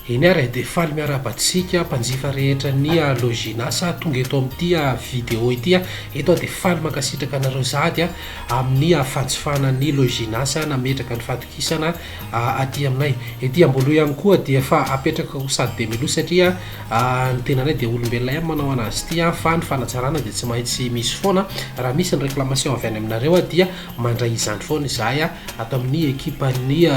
Eny ary e, dia faly miarahaba antsika mpanjifa rehetra ny Loginas tonga eto amin'ity vidéo ity. Eto aho dia faly mankasitraka anareo sahady amin'ny fanjifana ny Loginas nametraka ny fahatokisana aty aminay. Ety amboaloha ihany koa dia efa apetraka ho sady dia mialoha satria ny tenanay dia olombelona ihany manao anazy ity fa ny fanatsarana dia tsy maintsy misy foana. Raha misy ny réclamation avy any aminareo dia mandray izany foana izahay ato amin'ny ekipan'ny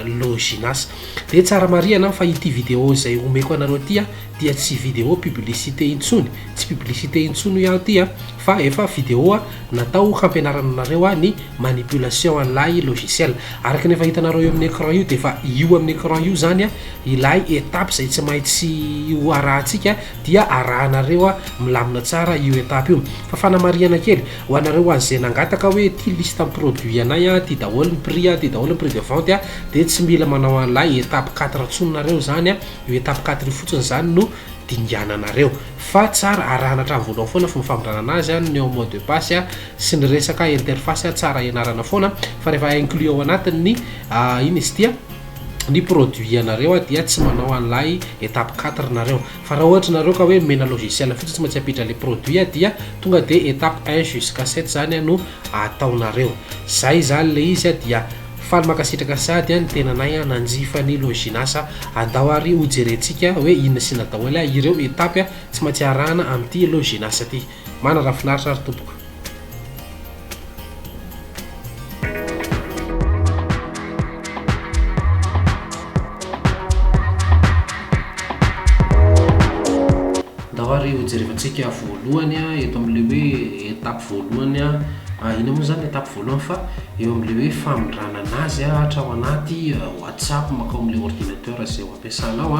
Loginas. Dia tsara marihana fa ity vidéo izay omeko anareo ity dia tsy vidéo publicité intsony, tsy publicité intsony hoy aho ity fa efa vidéo natao hampianarana anareo ny manipulation an'ilay logiciel. Araka ny efa hitanareo eo amin'ny écran io dia efa io amin'ny écran io izany ilay étape izay tsy maintsy ho arahantsika dia arahanareo milamina tsara io étape io. Fa fanamarihana kely ho anareo ho an'izay nangataka hoe ity liste ny produit anay ity daholo ny prix ity daholo ny prix de vente dia tsy mila manao an'ilay étape quatre intsony nareo izany, io étape quatre io fotsiny izany no dingananareo fa tsara arahana hatramin'ny voalohany foana fomba famindranana azy ny ao mot de passe sy ny resaka interface tsara ianarana foana fa rehefa inclus ao anatin'ny iny izy ity ny produit anareo dia tsy manao an'ilay étape quatre nareo fa raha ohatra nareo ka hoe mena logiciel fotsiny tsy maintsy ampiditra le produit dia tonga de étape un jusqu'à sept zany no ataonareo zay zany le izy dia faly mankasitraka sady ny tenanay nanjifa ny Loginas andao ary ho jerentsika hoe inona sy inona daholo ireo étape tsy maintsy arahana amin'ity Loginas ity manana finaritra ary tompoko. Ndao ary ho jerevantsika voalohany eto amin'ilay hoe étape voalohany, inona moa izany étape voalohany fa eo amin'ilay hoe famindrana anazy hatrao anaty WhatsApp mankao amin'ilay ordinateur izay ho ampiasanao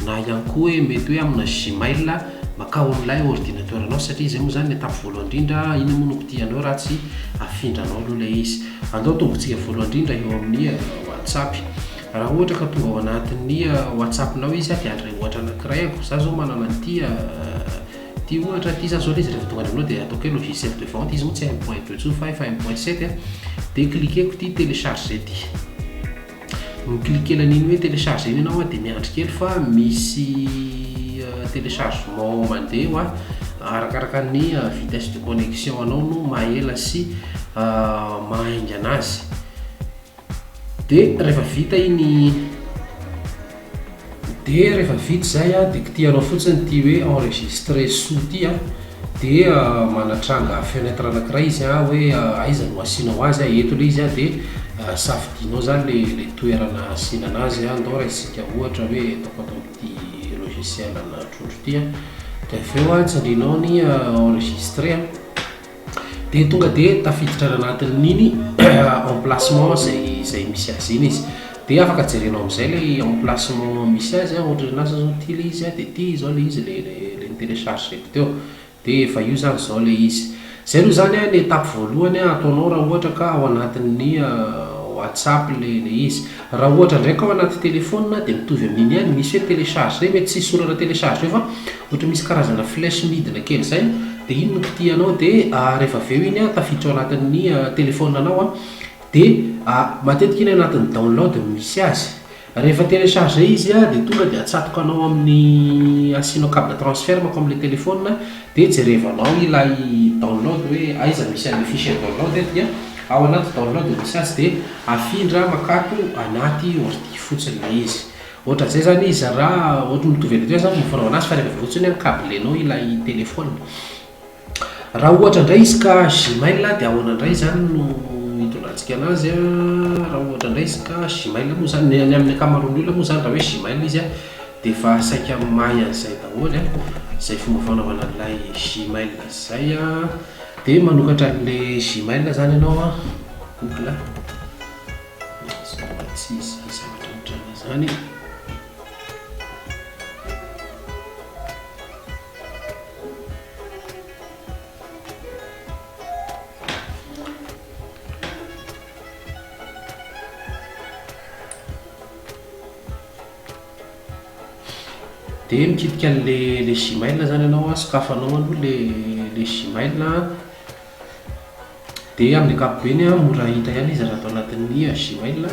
na ihany koa hoe mety hoe amina Gmail mankao amin'ilay ordinateur-nao satria izay moa izany ny étape voalohany indrindra, inona moa no kitihanao raha tsy afindranao aloha ilay izy. Andao tombotsika voalohany indrindra eo amin'ny WhatsApp. Raha ohatra ka tonga ao anatin'ny WhatsApp-nao izy dia handray ohatra anankiray aho. Za zao manana an'ity ity ohatra ity zany zao ilay izy rehefa tonga any aminao dia ataoko hoe logiciel de vente izy moa tsy un point deux intsony fa efa un point sept dia cliquer-ko ity télécharger ity. Mi-cliquer an'iny hoe télécharger iny ianao dia miandry kely fa misy téléchargement mandeha eo arakaraka ny vitesse de connexion anao no maha ela sy maha haingana azy. Dia rehefa vita iny dia rehefa vita izay an, dia kitihanao fotsiny ity hoe enregistrer sous ity an, dia manatranga fenêtre anankiray izy an, hoe aiza no asianao azy an, eto ilay izy an, dia safidianao izany ilay ilay toerana asiana anazy an, ndao raisika ohatra hoe ataoko ato amin'ity logiciel ana trondro ity an, dia avy eo an tsindrianao ny enregistrer an. Dia tonga dia tafiditra any anatin'iny emplacement izay izay misy azy iny izy. Dia afaka jerenao amin'izay ilay emplacement misy azy an, ohatra ny anazy zao ity ilay izy an, dia ity izao ilay izy ilay ilay ni-télécharger-ko teo. Dia efa io izany izao ilay izy. Izay aloha izany an ny étape voalohany ataonao raha ohatra ka ao anatin'ny WhatsApp ilay ilay izy. Raha ohatra indray ka ao anaty téléphone dia mitovy amin'iny ihany, misy hoe télécharger, mety tsy hisy soratra télécharger fa ohatra misy karazana flèche midina kely izay dia iny no kitihanao dia rehefa avy eo iny tafiditra ao anatin'ny téléphone anao dia matetika iny anatin'ny download no misy azy. Rehefa télécharger izy dia tonga dia atsatokanao amin'ny asianao câble transfert mankao amin'ilay téléphone dia jerevanao ilay download hoe aiza misy an'ilay fichier download dia ao anaty download no misy azy dia afindra makato anaty ordi fotsiny ilay izy. Ohatran'izay izany izy raha ohatry ny mitovy an'ireo izany ny fanaovana azy fa rehefa avy eo fotsiny an câblenao ilay téléphone. Raha ohatra indray izy ka Gmail dia ahoana indray izany no hitondrantsika anazy an, raha ohatra indray izy ka Gmail moa izany, ny amin'ny ankamaroan'ny olona moa izany raha hoe Gmail izy an dia efa saika mahay an'izay daholo an, izay fomba fanaovana an'ilay Gmail izay an. Dia manokatra an'ilay Gmail izany ianao an, Google, mba tsy hisy zavatra mitranga izany. Dia mikitika an'le le Gmail zany ianao an, sokafanao aloha le le Gmail an, dia amin'ny ankapobeny an mora hita ihany izy raha atao anatin'ny Gmail.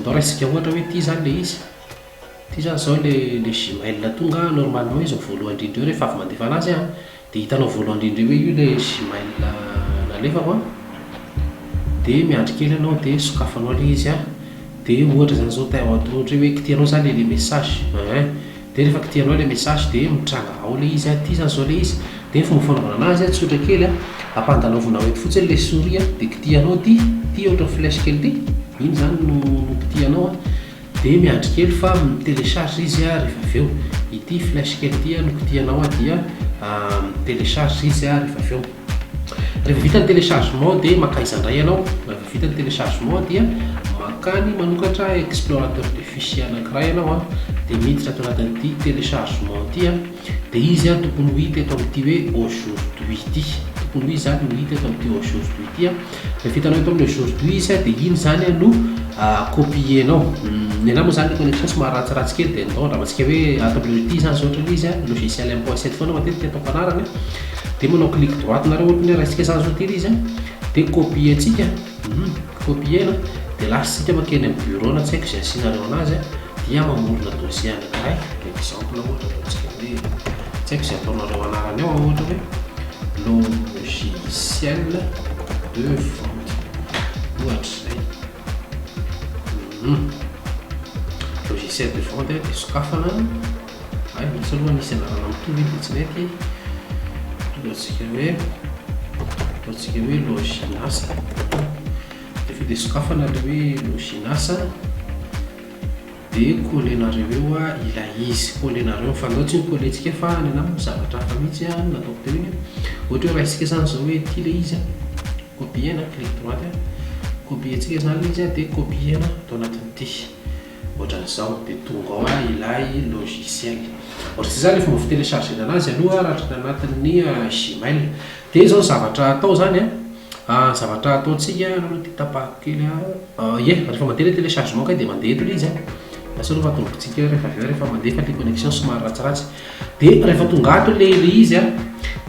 Andao raisika ohatra hoe ity izany ilay izy. Ity izany izao ilay ilay Gmail tonga normalement izy ny voalohany indrindra eo rehefa avy mandefa an'azy an, dia hitanao voalohany indrindra eo hoe io ilay Gmail nalefako an. Dia miandry kely ianao dia sokafanao ilay izy an. Dia ohatra izany izao ohatra hoe kitihanao izany ilay message ein. Dia rehefa kitihanao ilay message dia mitranga ao ilay izy an, ity izany izao ilay izy. Dia ny fomba fanaovana anazy an, tsotra kely an, ampandalaovinao eto fotsiny ilay souris an, dia kitihanao ity, ity ohatran'ny flèche kely ity, iny izany no no kitihanao an, dia miandry kely fa mi-télécharge izy an rehefa avy eo. Ity flèche kely ity an no kitihanao an dia mi-télécharge izy an rehefa avy eo. Rehefa vita ny téléchargement dia mankaiza indray ianao? Rehefa vita ny téléchargement dia mankany manokatra explorateur de fichier anankiray ianao an, dia miditra ato anatin'ity téléchargement ity an, dia izy an tokony ho hita eto amin'ity hoe aujourd'hui ity, tokony ho izy izany no hita eto amin'ity aujourd'hui ity an, rehefa hitanao eto amin'ny aujourd'hui izy an dia iny izany an no copier-nao, ny anah moa izany ny connexion somary ratsiratsy kely dia ndao andramantsika hoe ato amin'ity izany izao ohatra ilay izy an, logiciel 1.7 foana matetika ataoko anarany an. Dia manao clic droite nareo ohatra ny hoe raisika zany zao ty le izy an, dia copier tsika, hum copier-na, dia lasa tsika mankeny amin'ny bureau na tsy haiko izay asianareo anazy an, dia mamorona dossier anankiray, exemple ohatra ataontsika hoe tsy haiko izay ataonareo anarany ao an, ohatra hoe logiciel de vente ohatra izay, hum logiciel de vente dia sokafana. Hay, lasa aloha nisy anarana mitovy iny dia tsy nety. Ataontsika hoe ataontsika hoe Loginasa. Dia avy eo dia sokafana ilay hoe Loginasa. Dia coller-nareo eo ilay izy. Coller-nareo. Fa andao tsy ho-coller-tsika fa ny anah moa zavatra hafa mihitsy no nataoko teo iny. Ohatra hoe raisitsika izany izao hoe ity ilay izy. Copier-na, clic droite. Copier-tsika izany ilay izy dia copier-na ato anatin'ity. Ohatran'izao dia tonga ao ilay logiciel. Ohatr'izay izany ilay fomba fi-télécharger-na anazy aloha raha ohatra ny anatin'ny Gmail. Dia izao ny zavatra atao izany an, ny zavatra ataontsika aloha ity tapahako kely an, ie rehefa mandeha ilay téléchargement kay dia mandeha eto ilay izy an. Lasa aloha fa atombokintsika rehefa avy eo rehefa mandeha fa ilay connexion somary ratsiratsy. Dia rehefa tonga ato ilay ilay izy an,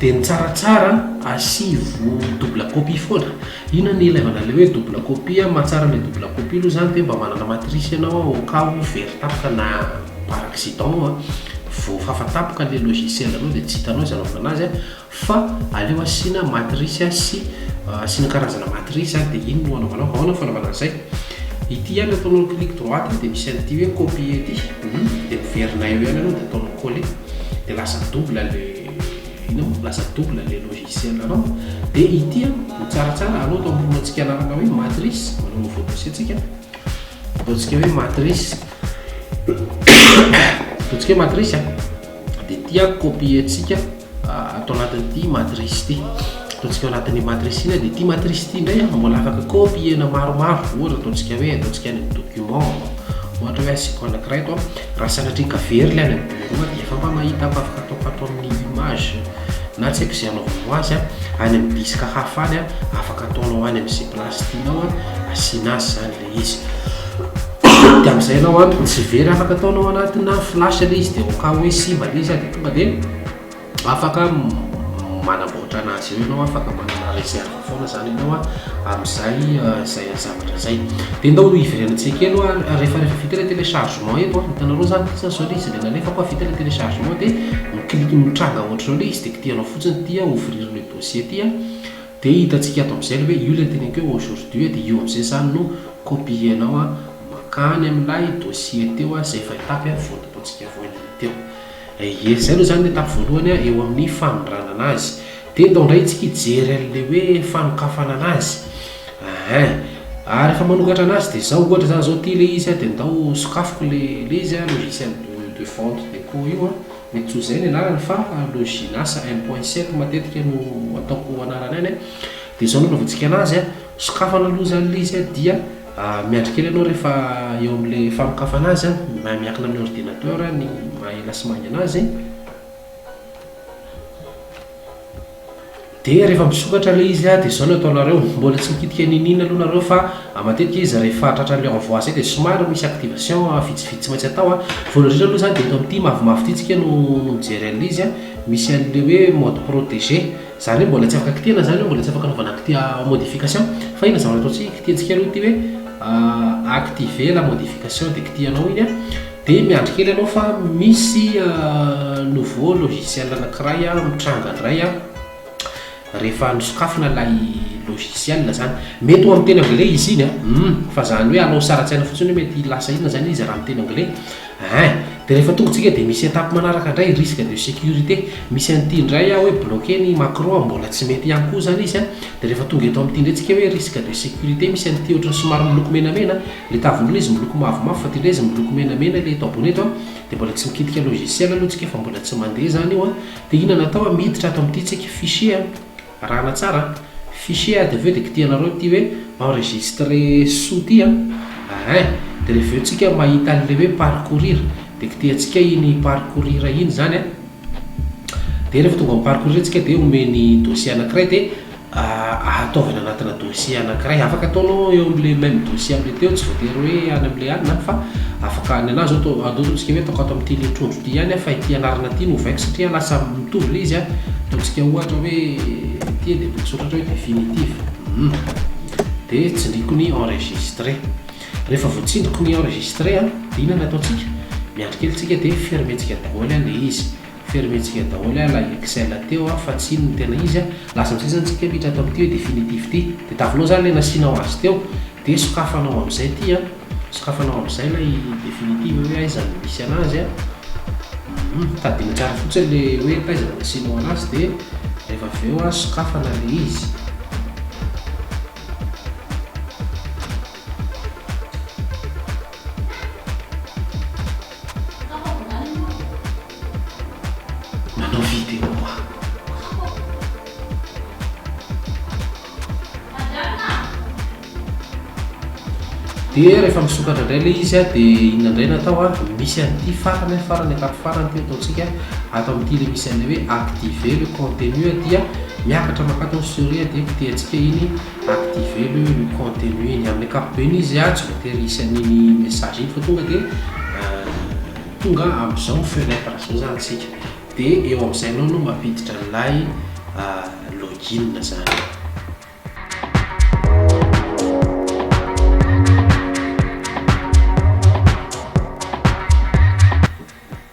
dia ny tsaratsara asivo double copie foana. Inona ny ilaivana ilay hoe double copie an? Mahatsara ilay double copie aloha izany dia mba manana matrice ianao au cas où very tampoka na par accident an, voafafa tampoka ilay logiciel anao dia tsy hitanao izay anaovana anazy an. Fa aleo asiana matrice sy asiana karazana matrice dia iny no anaovanao. Ahoana ny fanaovana an'izay? Ity ihany ataonao clic droite dia misy an'ity hoe copier ity. Dia miverina eo ihany ianao dia ataonao coller. Dia lasa double le inona moa? Lasa double le logiciel anao. Dia ity an, ny tsaratsara aleo atao amoronantsika anarana hoe matrice, manao nouveau dossier tsika. Ataontsika hoe matrice. Ataontsika hoe matrice an. Dia ity an copier-tsika ato anatin'ity matrice ity. Ataontsika ao anatin'ny matrice iny dia ity matrice ity indray mbola afaka copier-na maromaro. Ohatra ataontsika hoe ataontsika any amin'ny document, ohatra hoe asiako anankiray eto, raha sanatria ka very ilay any amin'ny bureau dia efa mba mahita aho fa afaka ataoko ato amin'ny image na tsy haiko izay anaovanao azy any amin'ny disque hafa any, afaka ataonao any amin'izay place tianao asiana azy izany ilay izy. Dia amin'izay ianao an, tsy very afaka ataonao anatina flash ilay izy dia au cas hoe simba ilay izy dia tonga dia afaka manamboatra anazy eo ianao, afaka manana réserve foana izany ianao amin'izay izay zavatra izay. Dia ndao hiverenantsika kely hoa rehefa rehefa vita ilay téléchargement eto an, hitanareo izany ity izany izao ilay izy ilay nalefako an, vita ilay téléchargement dia mi-clique mitranga ohatr'izao ilay izy dia kitihanao fotsiny ity an, ouvrir le dossier ity an. Dia hitantsika ato amin'izay ilay hoe io ilay teneniko hoe aujourd'hui dia io amin'izay izany no copier-nao mankany amin'ilay dossier teo izay efa étape vao nataontsika voalohany teo. Ie, izay aloha izany ny étape voalohany eo amin'ny fanondranana azy. Dia ndao indray isika hijery an'ilay hoe fanokafana anazy. Ahin. Ary rehefa manokatra anazy dia izao, ohatra izany izao ity ilay izy dia ndao sokafiko ilay ilay izy logiciel de de vente déco io an. Mety tsy ho izay ny anarany fa Loginas 1.7 matetika no ataoko anarany any. Dia izao no anaovantsika anazy an, sokafana aloha izany ilay izy an, dia miandry kely ianao rehefa eo amin'ilay fanokafana azy an, miankina amin'ny ordinateur ny maha ela sy maha haingana azy. Dia rehefa misokatra ilay izy dia izao no ataonareo, mbola tsy mikitika n'inon'inona aloha nareo fa matetika izy rehefa tratran'ilay envoi izay dia somary misy activation vitsivitsy tsy maintsy atao. Voalohany indrindra aloha izany dia eto amin'ity mavomavo ity tsika no mijery an'ilay izy, misy an'ilay hoe mode protégé, izany hoe mbola tsy afaka kitihana izany io, mbola tsy afaka anaovana modification fa inona zavatra ataontsika, kitihantsika aloha ity hoe. Activer la modification dia kitihanao iny an, dia miandry kely ianao fa misy nouveau logiciel anankiray mitranga indray an, rehefa nosokafina ilay logiciel izany. Mety ho amin'ny teny anglais izy iny an, hum, fa izany hoe alao sary an-tsaina fotsiny hoe mety lasa inona izany izy raha amin'ny teny anglais. Ein! Dia rehefa tonga tsika dia misy étape manaraka indray, risque de sécurité. Misy an'ity indray hoe bloquer ny macro an, mbola tsy mety ihany koa izany izy an. Dia rehefa tonga eto amin'ity indray tsika hoe risque de sécurité, misy an'ity ohatran'ny somary miloko menamena, ilay tavoloha izy miloko mavomavo fa ity indray izy miloko menamena ilay eto ambony eto an. Dia mbola tsy mikitika logiciel aloha tsika fa mbola tsy mandeha izany io an. Dia inona no atao an, miditra ato amin'ity tsika fichier an, arahana tsara an, fichier an, dia avy eo dia kitihanareo ity hoe enregistrer sous ity an, ein, dia rehefa avy eo tsika mahita an'ilay hoe parcourir, dia kitihantsika iny parcourir iny izany an, dia rehefa tonga amin'ny parcourir tsika dia omeny dossier anankiray dia Ataovy any anatina dossier anankiray. Afaka ataonao eo amin'ilay même dossier amin'ilay teo, tsy voatery hoe any amin'ilay alina fa afaka, ny anahy zao atao, andao ataontsika hoe ataoko ato amin'ity ilay trondro ity ihany fa ity anarana ity no ovaiko satria lasa mitovy ilay izy an, ataontsika ohatra hoe ity dia ataoko soratra hoe définitive, hum, dia tsindriko ny enregistrer. Rehefa voatsindriko ny enregistrer an, dia inona no ataontsika? Miandry kely tsika dia fermer-tsika daholo ilay izy. Fermer-tsika daholo a ilay excel teo a fa tsy iny no tena izy a, lasa amizay zany tsika miditra ato amin'ity hoe définitive ity, de tavinao zany ilay nasianao azy teo de sokafanao amizay ity a, sokafanao amizay ilay définitive hoe aiza no misy anazy a, hum tadidina tsara fotsiny le hoe taiza no nasianao anazy de rehefa avy eo a sokafana le izy. Manao vidéo aho. Dia rehefa misokatra indray ilay izy dia inona indray no atao? Misy an'ity farany, farany étape farany ity ataontsika ato amin'ity ilay misy an'ilay hoe activer le contenu dia miakatra mankato ny souris dia kitihantsika iny activer le le contenu iny. Amin'ny ankapobeny izy tsy voatery hisy an'iny message iny fa tonga dia Tonga amin'izao fenêtre izao zany tsika dia eo amin'izay anao no mampiditra an'ilay login zany.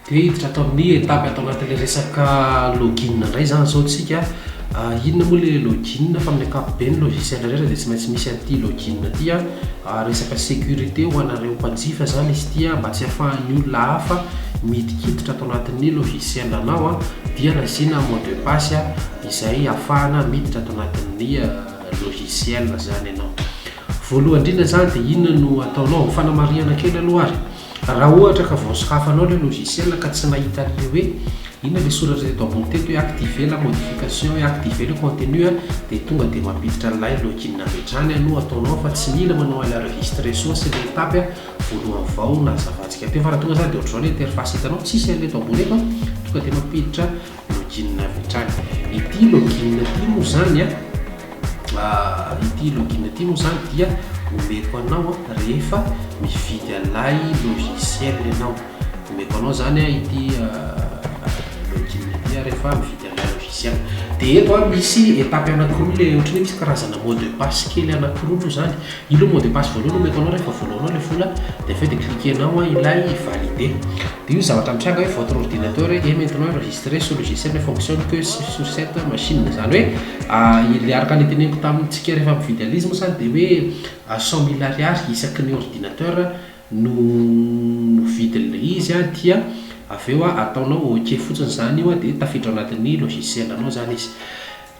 Dia hiditra ato amin'ny étape ato anatin'ilay resaka login indray zany izao tsika. Inona moa ilay login fa amin'ny ankapobeny logiciel rehetra dia tsy maintsy misy an'ity login ity. Resaka sécurité ho anareo mpanjifa zany izy ity mba tsy ahafahan'ny olona hafa midikiditra ato anatin'ny logiciel anao dia nasiana mot de passe izay ahafahana miditra ato anatin'ny logiciel zany ianao. Voalohany indrindra zany dia inona no ataonao? Fanamarihana kely aloha ary. Raha ohatra ka vao sokafanao ilay logiciel ka tsy nahita an'ilay hoe inona ilay soratra teto ambony teto hoe activer la modification hoe activer le contenu dia tonga dia mampiditra an'ilay login avy hatrany aloha ataonao fa tsy mila manao an'ilay enregistrer soa sy ilay étape voalohany vao nazavantsika teo fa raha tonga zany dia ohatr'izao ilay interface hitanao tsisy an'ilay eto ambony eto tonga dia mampiditra login avy hatrany. Ity login ity moa izany an, ity login ity moa izany dia omeko anao rehefa mividy an'ilay logiciel ianao. Omeko anao izany ity login ity rehefa mividy an'ilay logiciel. Dia eto misy étape anankiroa ilay ohatran'ny hoe misy karazana mot de passe kely anankiroa aloha izany. Io aloha mot de passe voalohany omeko anao rehefa voaloanao ilay vola dia avy eo dia cliquer-nao ilay valider. Dia io zavatra mitranga hoe votre ordinateur est maintenant enregistré ce logiciel ne fonctionne que sur cette machine. Izany hoe ilay araka ny teneniko tamintsika rehefa mividy an'ilay izy moa izany dia hoe 100 000 ariary isaky ny ordinateur no no vidin'ilay izy dia avy eo ataonao ok fotsiny izany io dia tafiditra ao anatin'ny logiciel anao izany izy.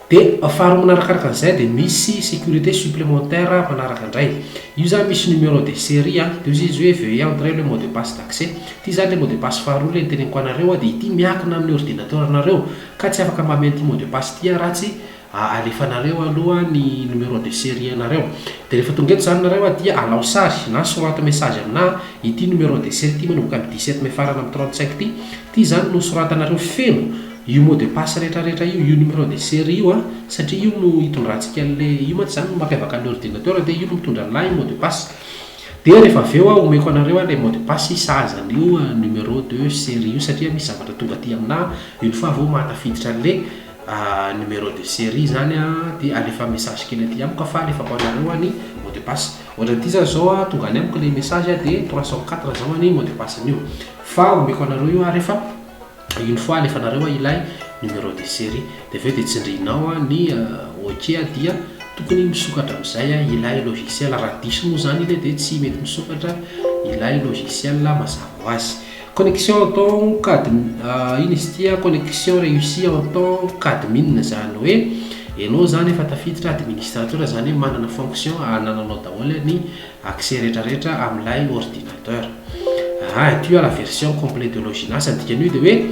Dia faharoa manarakaraka an'izay dia misy sécurité supplémentaire manaraka indray. Io izany misy numéro de série an, dia hozy izy hoe veuillez entrer le mot de passe d'accès. Ity izany ilay mot de passe faharoa ilay noteneniko anareo dia ity miankina amin'ny ordinateur nareo ka tsy afaka manome an'ity mot de passe ity aho raha tsy alefanareo aloha ny numéro de série anareo. Dia rehefa tonga eto izany nareo dia alao sary na soraty message aminà ity numéro de série ity manomboka amin'ny 17 miafarana amin'ny 35 ity. Ity izany no soratanareo feno Io mot de passe rehetra rehetra io, io numéro de série io an, satria io no itondrantsika an'le, io mantsy izany no mampiavaka an'le ordinateur dia io no mitondra an'ilay mot de passe. Dia rehefa avy eo an, omeko anareo an ilay mot de passe sahaza an'io numéro de série io satria misy zavatra tonga aty aminà une fois vao mahatafiditra an'le numéro de série izany an, dia alefa message kely aty amiko fa alefako anareo an ny mot de passe. Ohatran'ity zany zao a, tonga any amiko le message a, de 304 zao ny mot de passe-n'io. Fa omeko anareo io a rehefa une fois alefanareo ilay numéro de série. De avy eo de tsindrinao ny OK a, dia tokony misokatra amin'izay a ilay logiciel. Raha diso moa zany iny de tsy mety misokatra ilay logiciel, mazava ho azy. Connexion en tant qu'admin iny izy ity a, connexion réussie en tant qu'admin, zany hoe ianao zany efa tafiditra administrateur, zany hoe manana fonction anananao daholo ny accès rehetrarehetra amin'ilay ordinateur. Ah, tu as la version complète de Loginas. Dikan'io de hoe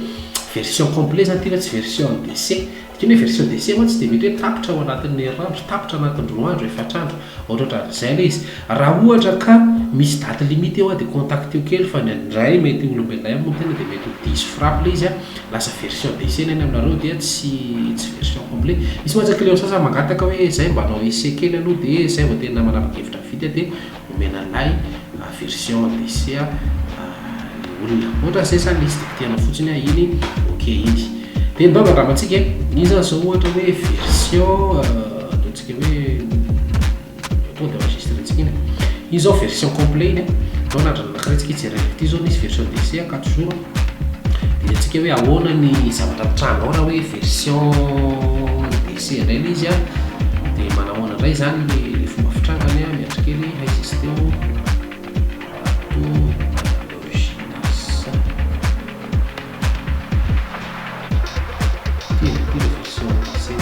version complet zany ty fa tsy version d'essai. Dikany hoe version d'essai moa tsy de mety hoe tapitra ao anatin'ny herinandro, tapitra anatin'ny 2 andro, 4 andro, ohatrohatran'izay le izy. Raha ohatra ka misy date limite eo a, de contacteo kely, fa ndray mety olombelona ihany moa tena de mety ho diso frappe le izy a, lasa version d'essai ny any aminareo, dia tsy version complet. Misy mantsy client sasany mangataka hoe zay mba hanao essai kely aloha, de zay vao tena manapa-kevitra mividy, de omena anay version d'essai a le olona. Ohatra zay zany izy, de kitihanao fotsiny a iny OK iny. De ndao andramantsika e, iny zany zao ohatra hoe version ataontsika hoe tonga de enregistré-ntsika iny. Iny zao version complet iny a. Ndao anandrana anankiray tsika hijery ty. Zao nisy version d'essai 4 jours, de atsika hoe ahoana ny zavatra mitranga ao raha hoe version d'essai indray le izy a, de manahoana indray zany le fomba fitrangany a. Miandry kely, aiza izy teo? Ato Loginas ty le version d'essai,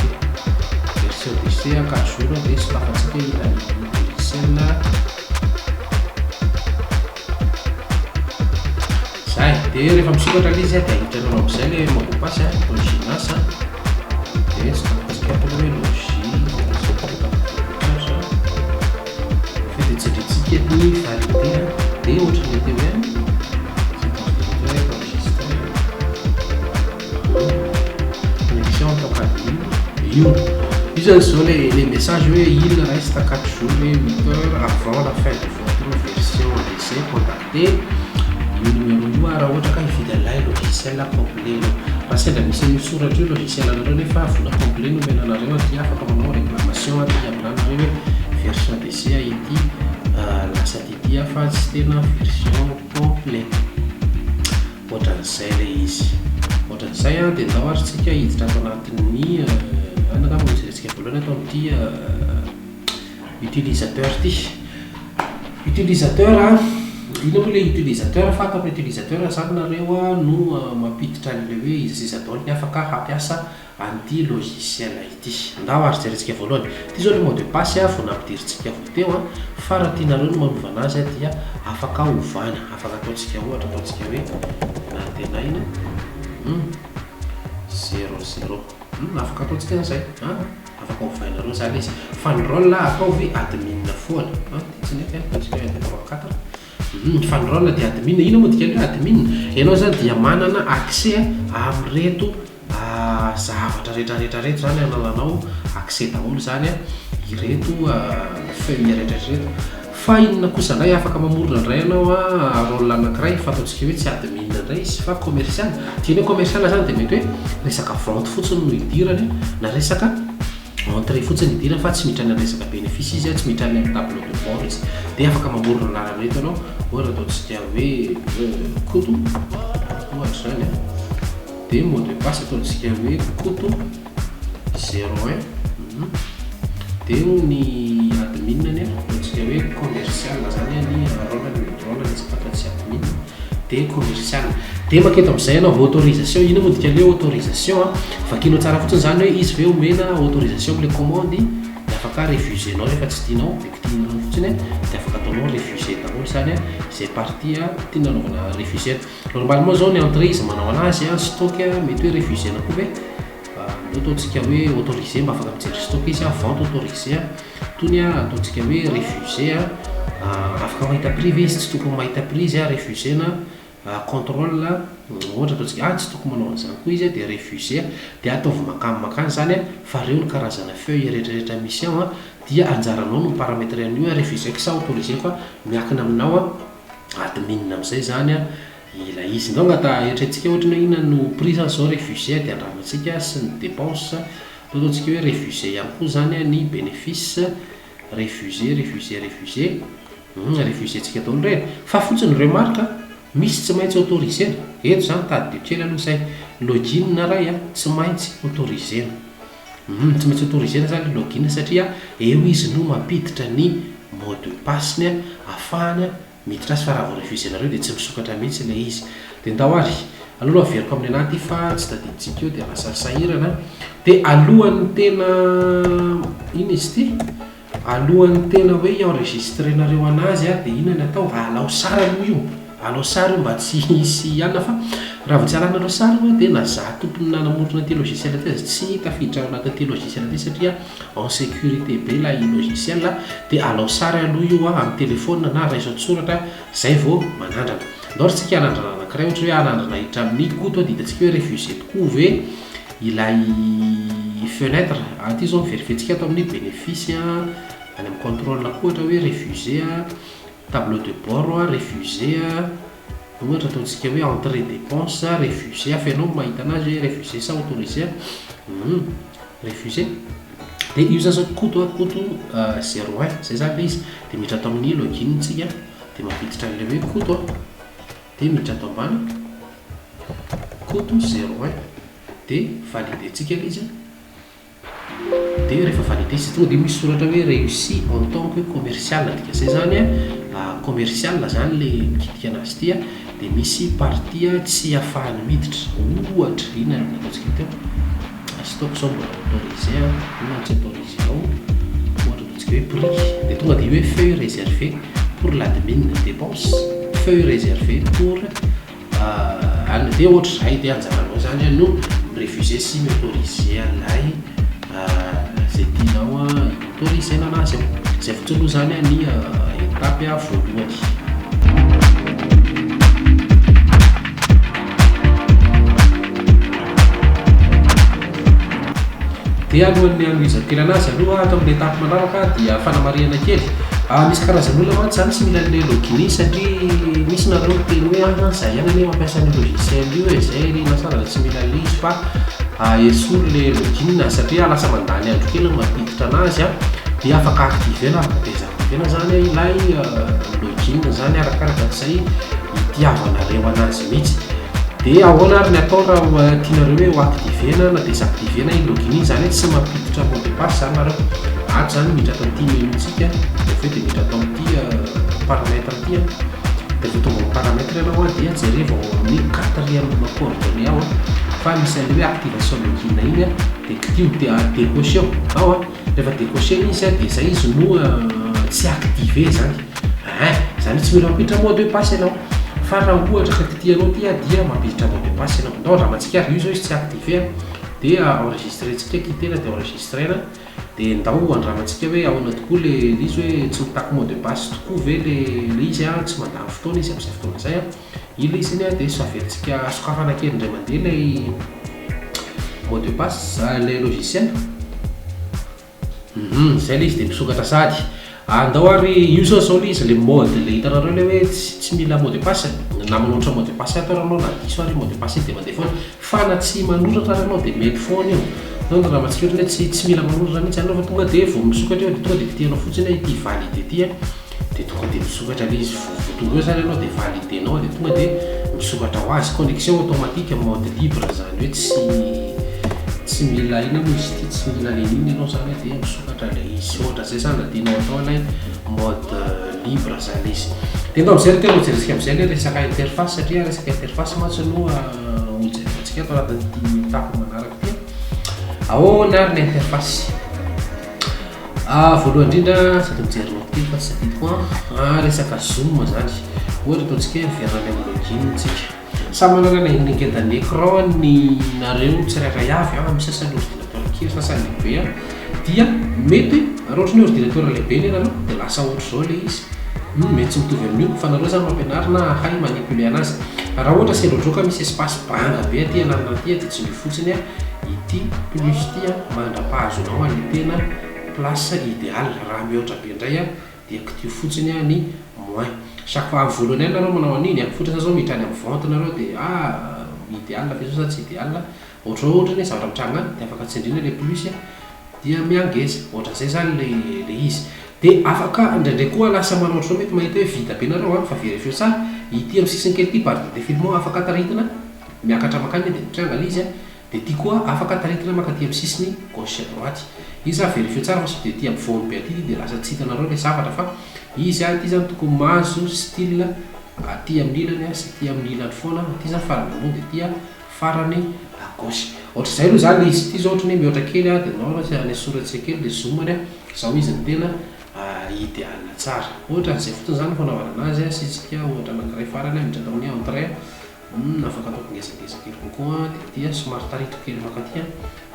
ty version d'essai 4 jours, de sokafantsika ilay logiciel zay. De rehefa misokatra le izy a, de ahiditra anareo am'izay le mot de passe a, Loginas a, de sokafantsika atao hoe logi fe, de tsindritsika ny valider, de ohatran'le teo ihany, cet ordinateur est enregistré, connexion en tant qu'admin. Io io zany zao le message hoe il reste 4 jours et 8 heures avant la fin de votre version d'essai, contacter io numéro io a raha ohatra ka hividy an'ilay logiciel complet anao. Raha sendra misy an'io soratra io logiciel anareo nefa vola complet no omena anareo aty, afaka manao réclamation aty aminanareo hoe version d'essai ity lasa ty ty a, fa tsy tena version complet. Ohatran'izay le izy, ohatran'izay a. De ndao ary tsika hiditra ato anatin'ny ana angamba hojerentsika voalohany atao amin'ity utilisateur ty. Utilisateur a, ino moa le utilisateur? Fa ato amin'ny utilisateur zany nareo a no mampiditra an'le hoe iza sy iza daholo ny afaka hampiasa an'ity logiciel ity. Ndao ary jerentsika voalohany ty zao le mot de passe a vao nampidiritsika vao teo a, fa raha tianareo no manova anazy a, dia afaka ovana, afaka ataontsika ohatra, ataontsika hoe nantenaina 00, afaka ataontsika an'izay a, afaka ovainareo zany izy. Fa ny rôle ataovy admin foana a, ty tsy nety a, ataontsika hoe un, deux, trois, quatre. Fa ny rôle de admin. Ino moa dikany hoe admin? Ianao zany dia manana accès am'reto zavatra rehetrarehetra reto zany, anananao accès daholo zany a ireto feuille rehetrarehetra reto. Fa inona kosa indray, afaka mamorona indray ianao a rôle anankiray, fa ataontsika hoe tsy admin indray izy fa commercial. Tiany hoe commercial zany, de mety hoe resaka vente fotsiny no idirany, na resaka entrée fotsiny idirany, fa tsy miditra any resaka bénéfice izy a, tsy miditra any amin'ny tableau de bord izy. De afaka mamorona anarana eto ianao, ohatra ataontsika hoe Koto ohatra zany a, de mot de passe ataontsika hoe Koto 01, de ny admin ny ataontsika hoe commercial zany ny rôle ny fa tsy admin, de commercial. De maketo am'izay ianao autorisation. Ino moa dika le autorisation a? Vakinao tsara fotsiny zany hoe izy ve omena autorisation am'le commande, de afaka refusenao rehefa tsy tianao, de kitihinao fotsiny, de afaka ataonao refusé daholo zany a zay partie a tiana anaovana refusena. Normalement zao ny entrée izy manao anazy a, stock a mety hoe refusena koa ve? Ndao ataontsika hoe autorisé mba afaka mijery stock izy a. Vente autorisé a, tony a ataontsika hoe refusé a. Afaka mahita prix ve izy? Tsy tokony mahita prix izy a, refusena. Contrôle ohatra ataontsika ah, tsy tokony manao an'izany koa izy a, de refusé. De ataovy makany makany zany a, fa reo ny karazana feuille rehetrarehetra misy ao a, dia anjaranao no paramétrer an'io a, refuseko sa autorisé, fa miankina aminao a admin am'izay zany a ilay izy. Ndao angata eritreretintsika ohatra hoe inona no prix zany zao refusé, de andramantsika sy ny dépense. Atao ataontsika hoe refusé ihany koa zany a ny bénéfice. Refuser, refuser, refuser. Hum, refuser-tsika daholo ireny. Fa fotsiny remarque, misy tsy maintsy autoriser-na. Eto izany tadidio kely aloha izay. Login iray tsy maintsy autoriser-na. Hum, tsy maintsy autoriser-na izany ilay login satria eo izy no mampiditra ny mot de passe-ny ahafahany miditra azy fa raha vao refuser-nareo dia tsy misokatra mihitsy ilay izy. Dia ndao ary, aleo aloha averiko amin'ny anaty fa tsy tadidintsika eo dia lasa sahirana. Dia alohan'ny tena, inona izy ity? Alohan'ny tena hoe hi-enregistrer-nareo anazy dia inona ny atao? Alao sary aloha io, alao sary io mba tsy hisy anona fa raha vao tsy alanareo sary io dia na za tompony nanamorona ity logiciel ity aza tsy tafiditra ao anatin'ity logiciel ity satria en sécurité be ilay logiciel dia alao sary aloha io amin'ny téléphone na raiso an-tsoratra zay vao manandrana. Ndao ry tsika hanandrana anankiray ohatra hoe hanandrana hiditra amin'ny Koto dia hitantsika hoe refusé tokoa ve ilay fenêtre. Aty izao mi-verifier-tsika ato amin'ny bénéfice any amin'ny contrôle koa ohatra hoe refusé, tableau de bord refusé, ohatra ataontsika hoe entrée dépense refusé, hafa ianao no mahita anazy hoe refusé sa autorisé, refusé. Dia io zany zao Koto a, Koto zéro un, zay zany ilay izy. Dia miditra ato amin'ny login tsika, dia mampiditra an'ilay hoe Koto a, dia miditra ato ambany, Koto zéro un, dia valider-tsika ilay izy a. Dia rehefa validé izy tonga dia misy soratra hoe réussi en tant que commercial, dikan'izay zany a, commercial zany ilay mikitika anazy ity a, dia misy partie tsy ahafahany miditra, ohatra inona no nataontsika teo, stock zao mbola autorisé a, inona no tsy autorisé ao, ohatra ataontsika hoe prix, dia tonga dia hoe feuille réservée pour l'admin dépense, feuille réservée pour anona, dia ohatr'izay, dia anjaranao zany no mi-refuser sy mi-autoriser an'ilay izay tianao hi-autoriser-na anazy ao. Izay fotsiny aloha zany ny étape voalohany. Dia alohan'ny hanohizako kely anazy aloha ato amin'ny étape manaraka dia fanamarihana kely. Misy karazan'olona mantsy zany tsy mila an'ilay login satria misy nareo miteny hoe aha za ihany anie mampiasa an'io logiciel io e, zay ry nasarana tsy mila an'ilay izy fa esory le login satria lasa mandany andro kely ny mampiditra anazy a, dia afaka activer-na afaka désactiver-na zany ilay login zany arakaraka an'izay itiavanareo anazy mihitsy. Dia ahoana ary ny atao raha tianareo hoe ho activer-na na désactiver-na iny login iny, izany hoe tsy mampiditra mot de passe izany nareo. Ato izany miditra ato amin'ity menu-ntsika, dia avy eo dia miditra ato amin'ity paramètre ity an. Dia rehefa tonga ao amin'ny paramètre ianao an, dia jerevo ao amin'ny quatrième coordonnée ao an, fa misy an'ilay hoe activation login iny an, dia kitiho dia décocher ao an. Rehefa décocher izy an, dia izay izy no tsy activer izany. Ein! Izany hoe tsy mila mampiditra mot de passe ianao. Fa raha ohatra ka kitihanao ity an, dia mampiditra mot de passe ianao. Ndao andramantsika ary, io izao izy tsy activer an, dia enregistrer-tsika, quitter-na dia enregistrer-na. Dia ndao andramantsika hoe ahoana tokoa ilay izy hoe tsy mitaky mot de passe tokoa ve ilay izy an, tsy mandany fotoana izy amin'izay fotoana izay an. Ilay izy iny an, dia averintsika sokafana kely indray mandeha ilay mot de passe, ilay logiciel. Humm zay le izy de misokatra sahady. Andao ary io zao zao le izy le mode le hitanareo le hoe tsy mila mot de passe na manoratra mot de passe ato ary anao na diso ary mot de passe iny de mandeha foana fa na tsy manoratra ary anao de mety foana io donc raha matsika ohatrany hoe tsy tsy mila manoratra mihitsy anao fa tonga de vao misokatra io de tonga de kitihanao fotsiny hoe ity valide ity a. Dia tonga dia misokatra ilay izy vao tonga eo izany ianao dia valider-nao dia tonga dia misokatra ho azy, connexion automatique mode libre izany hoe tsy tsy mila inona moa izy ity, tsy mila n'inon'inona ianao izany dia misokatra ilay izy, ohatra izay izany raha tianao atao ilay mode libre izany ilay izy. Dia ndao amin'izay ry tena hojerentsika amin'izay ilay resaka interface satria resaka interface mantsy no hojerentsika ato anatin'ity étape manaraka ity. Ahoana ary ny interface? Voalohany indrindra sady mijery note kely fa tsy tadidiko an, resaka zoom zany, ohatra ataontsika hoe miverina any amin'ny login tsika, samy manana ny haingendan'ny écran ny nareo tsirairay avy an, misy sasany ordinateur kely, sasany lehibe an, dia mety raha ohatra ny hoe ordinateur lehibe ny anareo dia lasa ohatr'izao ilay izy, mety tsy mitovy amin'io fa nareo zany no ampianarina hahay manipuler anazy, raha ohatra sendra ohatr'izao ka misy espace banga be aty ananona aty dia tsindrio fotsiny an. Ity plus ity an mandra-pahazonao an'ilay tena place idéal, raha mihoatra be indray an dia kitiho fotsiny an ny moins. Chaque fois amin'ny voalohany ihany nareo manao an'iny an, fotra zao miditra any amin'ny vente nareo dia ah idéal ve zao sa tsy idéal, ohatr'izao ohatra ny zavatra mitranga any dia afaka tsindriana ilay plus an dia mihangeza, ohatran'izay zany ilay ilay izy. Dia afaka indraindray koa lasa manao ohatr'izao, mety mahita hoe vita be nareo an, fa vérifieo tsara, ity amin'ny sisiny kely ity barre de défilement afaka taritina miakatra mankany dia mitranga ilay izy an, dia ity koa afaka taritina mankaty amin'ny sisiny gauche sy à droite. Izy zany vérifieo tsara fa sao dia ety ampovoany be aty ity dia lasa tsy hitanareo ilay zavatra fa izy an, ity zany tokony mahazo style aty amin'ny ilany sy aty amin'ny ilany foana, ity zany farany ambony dia ity an farany à gauche. Ohatr'izay aloha izany ilay izy. Ity izao ohatran'ny hoe mihoatra kely dia nao raha anesorantsika kely ilay zoom-ny, izao izy no tena idéal tsara. Ohatran'izay fotsiny izany ny fanaovana anazy, asiantsika ohatra anankiray farany miditra ato amin'ny entrée, afaka ataoko ngezangeza kely kokoa dia ity somary taritiko kely mankaty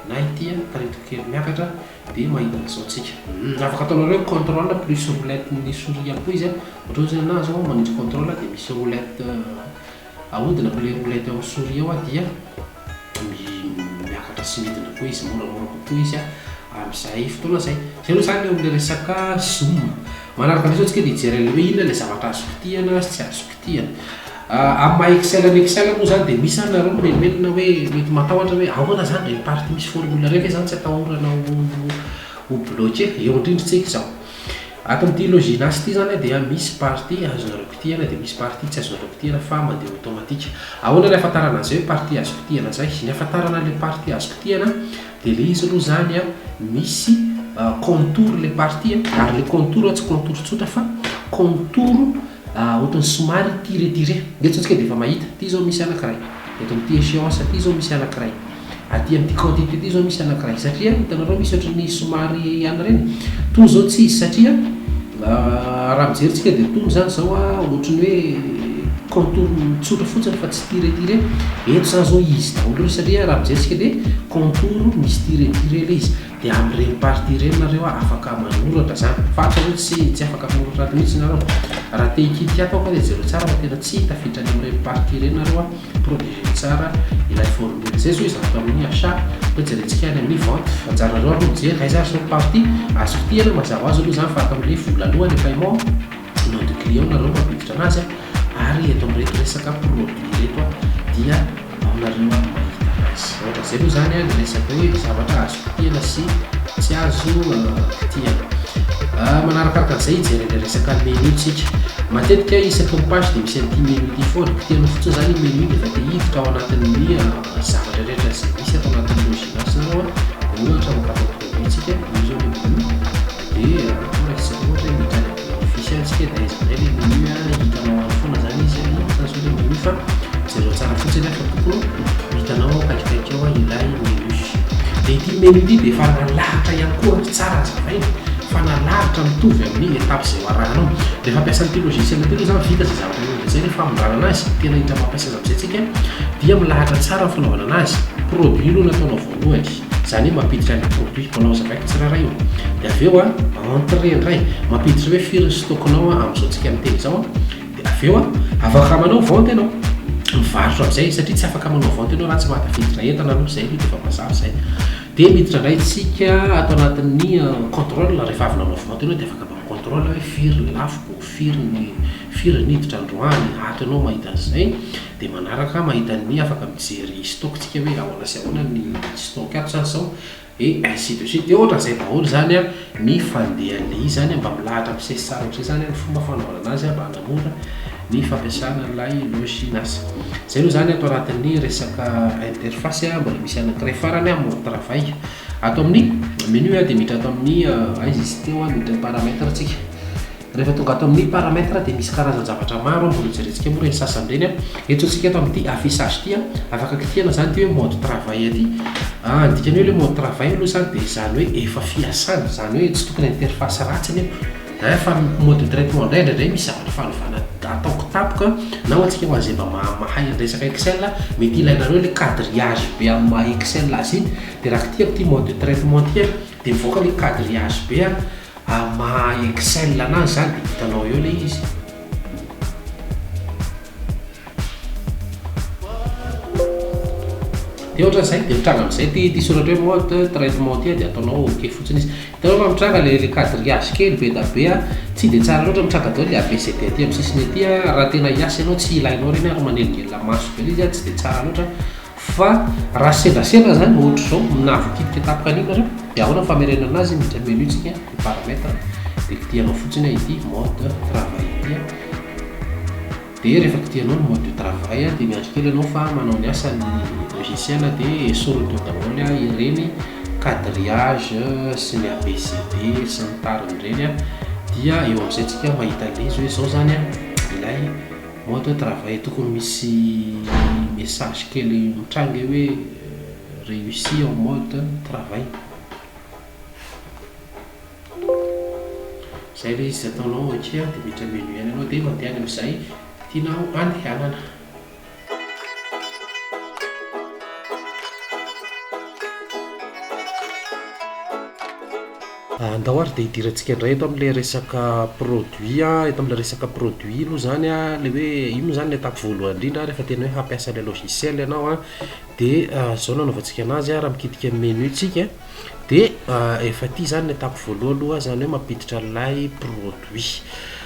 na ity taritiko kely miakatra dia mahita an'izao tsika. Afaka ataonareo hoe contrôle plus roulette ny souris ihany koa izy, ohatra hoe zao na zao manindry contrôle dia misy roulette Ahodina ko le roulette eo amin'ny souris eo dia miakatra sy midina koa izy, moramora kokoa izy amin'izay fotoana izay. Izay aloha izany eo amin'ilay resaka zoom. Manaraka an'izay izao tsika dia hijery an'ilay hoe inona ilay zavatra azo kitihana sy tsy azo kitihana. Amin'ny maha Excel an'i Excel moa izany dia misy izany nareo mimenomenona hoe mety matahotra hoe ahoana izany ireny partie misy formule ireny ve izany tsy atahorana ho bloquer? Eo indrindra tsika izao. Ato amin'ity Loginas ity izany dia misy partie azonareo kitihana dia misy partie tsy azonareo kitihana fa mandeha automatique. Ahoana ny ahafantarana an'izay hoe partie azo kitihana izay? Ny ahafantarana ilay partie azo kitihana dia ilay izy aloha izany misy contour ilay partie ary ilay contour tsy contour tsotra fa contour ohatran'ny somary tiré tiré. Eto izao tsika dia efa mahita, ity izao misy anankiray, eto amin'ity échéance ity izao misy anankiray. Aty amin'ity quantité ity izao misy anankiray satria hitanareo misy ohatran'ny somary an ireny. Tony izao tsy izy satria raha mijery tsika dia tony izany izao ohatran'ny hoe contour tsotra fotsiny fa tsy tiré tiré. Eto izany izao izy daholo ireo satria raha mijery tsika dia contour misy tiré tiré ilay izy. Dia amin'ireny partie ireny nareo afaka manoratra izany. Fa ato aloha tsy tsy afaka manoratra ato mihitsy nareo. Raha te hikitika ato aho dia jereo tsara fa tena tsy tafiditra any amin'ireny partie ireny nareo a. Protéger tsara ilay formule. Zay zao izy ato amin'ny achat fa jerentsika any amin'ny vente. Anjaranareo aloha mijery aiza ary zao partie azo kitihana mazava ho azy aloha izany fa ato amin'ilay vola aloha ny paiement nom de client nareo mampiditra anazy ary eto amin'ireto resaka produit ireto dia ao nareo mahita anazy. Ohatra zay aloha izany ny resaka hoe zavatra azo kitihana sy tsy azo kitihana. Manarakaraka an'izay hijery an'ilay resaka menu tsika. Matetika isaky ny page dia misy an'ity menu ity foana. Kitihanao fotsiny izany iny menu iny dia efa te hiditra ao anatin'ny zavatra rehetra izay misy ato anatin'ny Loginass nareo an. Dia ohatra mankatò produit tsika, io izao ilay menu. Dia raha ohatra hoe miditra any amin'ny office any tsika dia aiza indray ilay menu an, hitanao any foana izany izy an, io izany izao ilay menu fa jereo tsara fotsiny an fa tokony ho hitanao akaikikaiky ao ilay menu. Dia ity menu ity dia efa nalahatra ihany koa, tsara hazavaina fa nalahatra mitovy amin'ny étape izay ho arahanao. Rehefa hampiasa an'ity logiciel ity aloha izany vita izay zavatra rehetra izay rehefa hamindrana anazy, tena hita mampiasa azy amin'izay tsika dia milahatra tsara ny fanaovana anazy, produit aloha no ataonao voalohany, izany hoe mampiditra an'ilay produit, mbola hozavaiko tsirairay io, dia avy eo entrée indray, mampiditra hoe firy ny stock-nao amin'izao tsika miteny izao. Dia avy eo afaka manao vente ianao, mivarotra amin'izay satria tsy afaka manao vente ianao raha tsy mahatafiditra entana aloha, izay aloha dia efa mazava izay. Dia miditra indray tsika ato anatin'ny contrôle, rehefa avy nanao vente ianao dia afaka mba mi-contrôle hoe firy ny lafoko, firy ny firy ny niditra androany, ato ianao mahita an'izay. Dia manaraka mahita ny afaka mijery stock tsika hoe ahoana sy ahoana ny stock ato izany izao. Et ainsi de suite, dia ohatran'izay daholo izany an ny fandehan'ilay izy izany an, mba milahatra misesy tsara ohatr'izay izany an ny fomba fanaovana anazy an mba hanamora ny fampiasana an'ilay loginass. Izay aloha izany ato anatin'ny resaka interface an, mbola misy anankiray farany an, mode travail. Ato amin'ny menu an dia miditra ato amin'ny aiza izy teo an, miditra paramètre tsika. Rehefa tonga ato amin'ny paramètre dia misy karazan-javatra maro mbola hojerentsika moa ireny sasany ireny an. Eto tsika ato amin'ity affichage ity an, afaka kitihana izany ity hoe mode travail ity. Ny dikany hoe ilay mode travail aloha izany dia izany hoe efa fiasana, izany hoe tsy tokony interface ratsy anie ein, fa ny mode de traitement indray indraindray misy zavatra fanovana ataoko tampoka na ho antsika ho an'izay mba mahay ny resaka excel mety ilainareo ilay quadrillage be amin'ny maha excel azy iny dia raha kitihako ity mode de traitement ity an dia mivoaka ilay quadrillage be an. Amin'ny maha excel anazy zany dia hitanao eo ilay izy. Dia ohatran'izay, dia mitranga amin'izay ity ity soratra hoe mode traitement ity dia ataonao ok fotsiny izy. Hitanao fa mitranga ilay ilay quadrillage kely be da be a, tsy dia tsara loatra mitranga daholo ilay ABCD aty amin'ny sisiny aty a, raha tena hiasa ianao tsy ilainao ireny ary manelingelina maso be ilay izy a, tsy dia tsara loatra. Fa raha sendrasendra zany ohatr'izao nahavoakitika tampoka an'iny nareo dia ahoana ny famerenana azy miditra menu tsika dia paramètre. De kitihanao fotsiny a ity mode travail ity a. De rehefa kitihanao ny mode de travail a, de miandry kely ianao fa manao ny asany logiciel, de esoriny teo daholo a ireny quadrillage sy ny ABCD sy ny tariny ireny a. Dia eo amin'izay tsika mahita an'ilay izy hoe zao zany a ilay mode travail. Tokony misy message kely mitranga eo hoe réussi en mode travail. Zay le izy. Ataonao ok a, de miditra menu ihany ianao, de mandeha any amin'izay tianao andehanana. Andao ary de hidirantsika indray eto amin'le resaka produit a. Eto amin'le resaka produit aloha zany a, le hoe io moa zany ny étape voalohany indrindra rehefa tena hoe hampiasa le logiciel ianao a. De zao no anaovantsika anazy a: raha mikitika menu tsika, de efa ty zany ny étape voalohany aloha, zany hoe mampiditra an'ilay produit.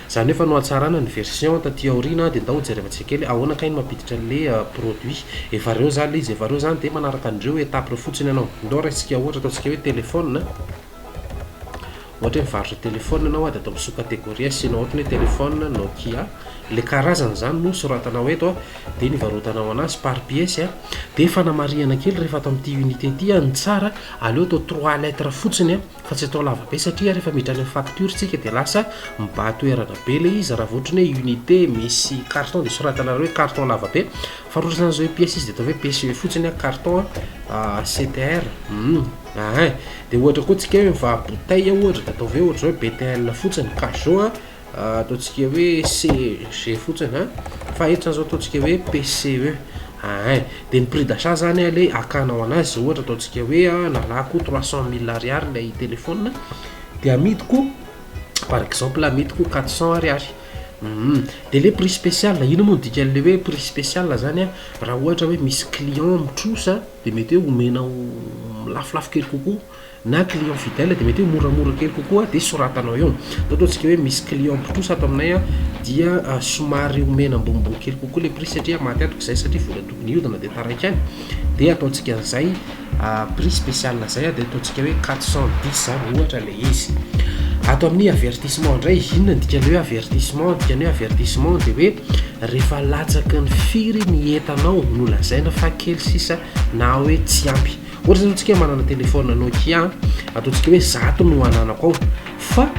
Zany hoe fa nohatsarana ny version taty aoriana. De ndao hojerevantsika kely ahoana kay ny mampiditra an'le produit. Efa reo zany le izy, efa reo zany, de manaraka an'ireo étape reo fotsiny ianao. Ndao raisitsika ohatra, ataontsika hoe téléphone. Ohatra hoe mivarotra téléphone ianao a, de atao sous catégorie asianao ohatra hoe téléphone Nokia, le karazany zany no soratanao eto a, de nivarotanao anazy par pièce a. De fanamarihana kely, rehefa atao amin'ity unité ty a, ny tsara aleo atao trois lettres fotsiny a, fa tsy atao lava be, satria rehefa miditra any amin'ny facture tsika de lasa mibahatoerana be le izy. Raha vao ohatra ny hoe unité misy carton, de soratanareo hoe carton lava be, fa raha ohatra zany zao hoe pièce izy, de atao hoe PCE fotsiny a, carton CTR ain. De ohatra koa tsika hoe mivaha bouteille ohatra, de atao hoe ohatra zao hoe BTL fotsiny, cajot a ataontsika hoe CG fotsiny a, fa eto zany zao ataontsika hoe PCE ain. De ny prix d'achat zany a, le akanao anazy, ohatra ataontsika hoe a nalako 300 000 ariary lay téléphone, de amidiko, par exemple, amidiko 400 ariary. De le prix spécial, ino moa ny dikan'le hoe prix spécial zany a? Raha ohatra hoe misy client mitrosa, de mety hoe omenao lafolafo kely kokoa, na client fidèle de mety hoe moramora kely kokoa, de soratanao eo. Da ataontsika hoe misy client mpitrosa ato aminay a, dia somary omena ambonimbony kely kokoa le prix, satria maty atoka zay, satria vola tokony hiodina de taraiky any. De ataontsika an'izay prix spécial zay a, de ataontsika hoe 410 zany ohatra le izy. Ato amin'ny avertissement indray, inona ny dikan'le hoe avertissement? Dikany hoe avertissement de hoe rehefa latsaky ny firy ny entanao no lazaina fa kely sisa na hoe tsy ampy. Ohatra zany tsika manana téléphone Nokia, ataontsika hoe 100 no ananako ao, fa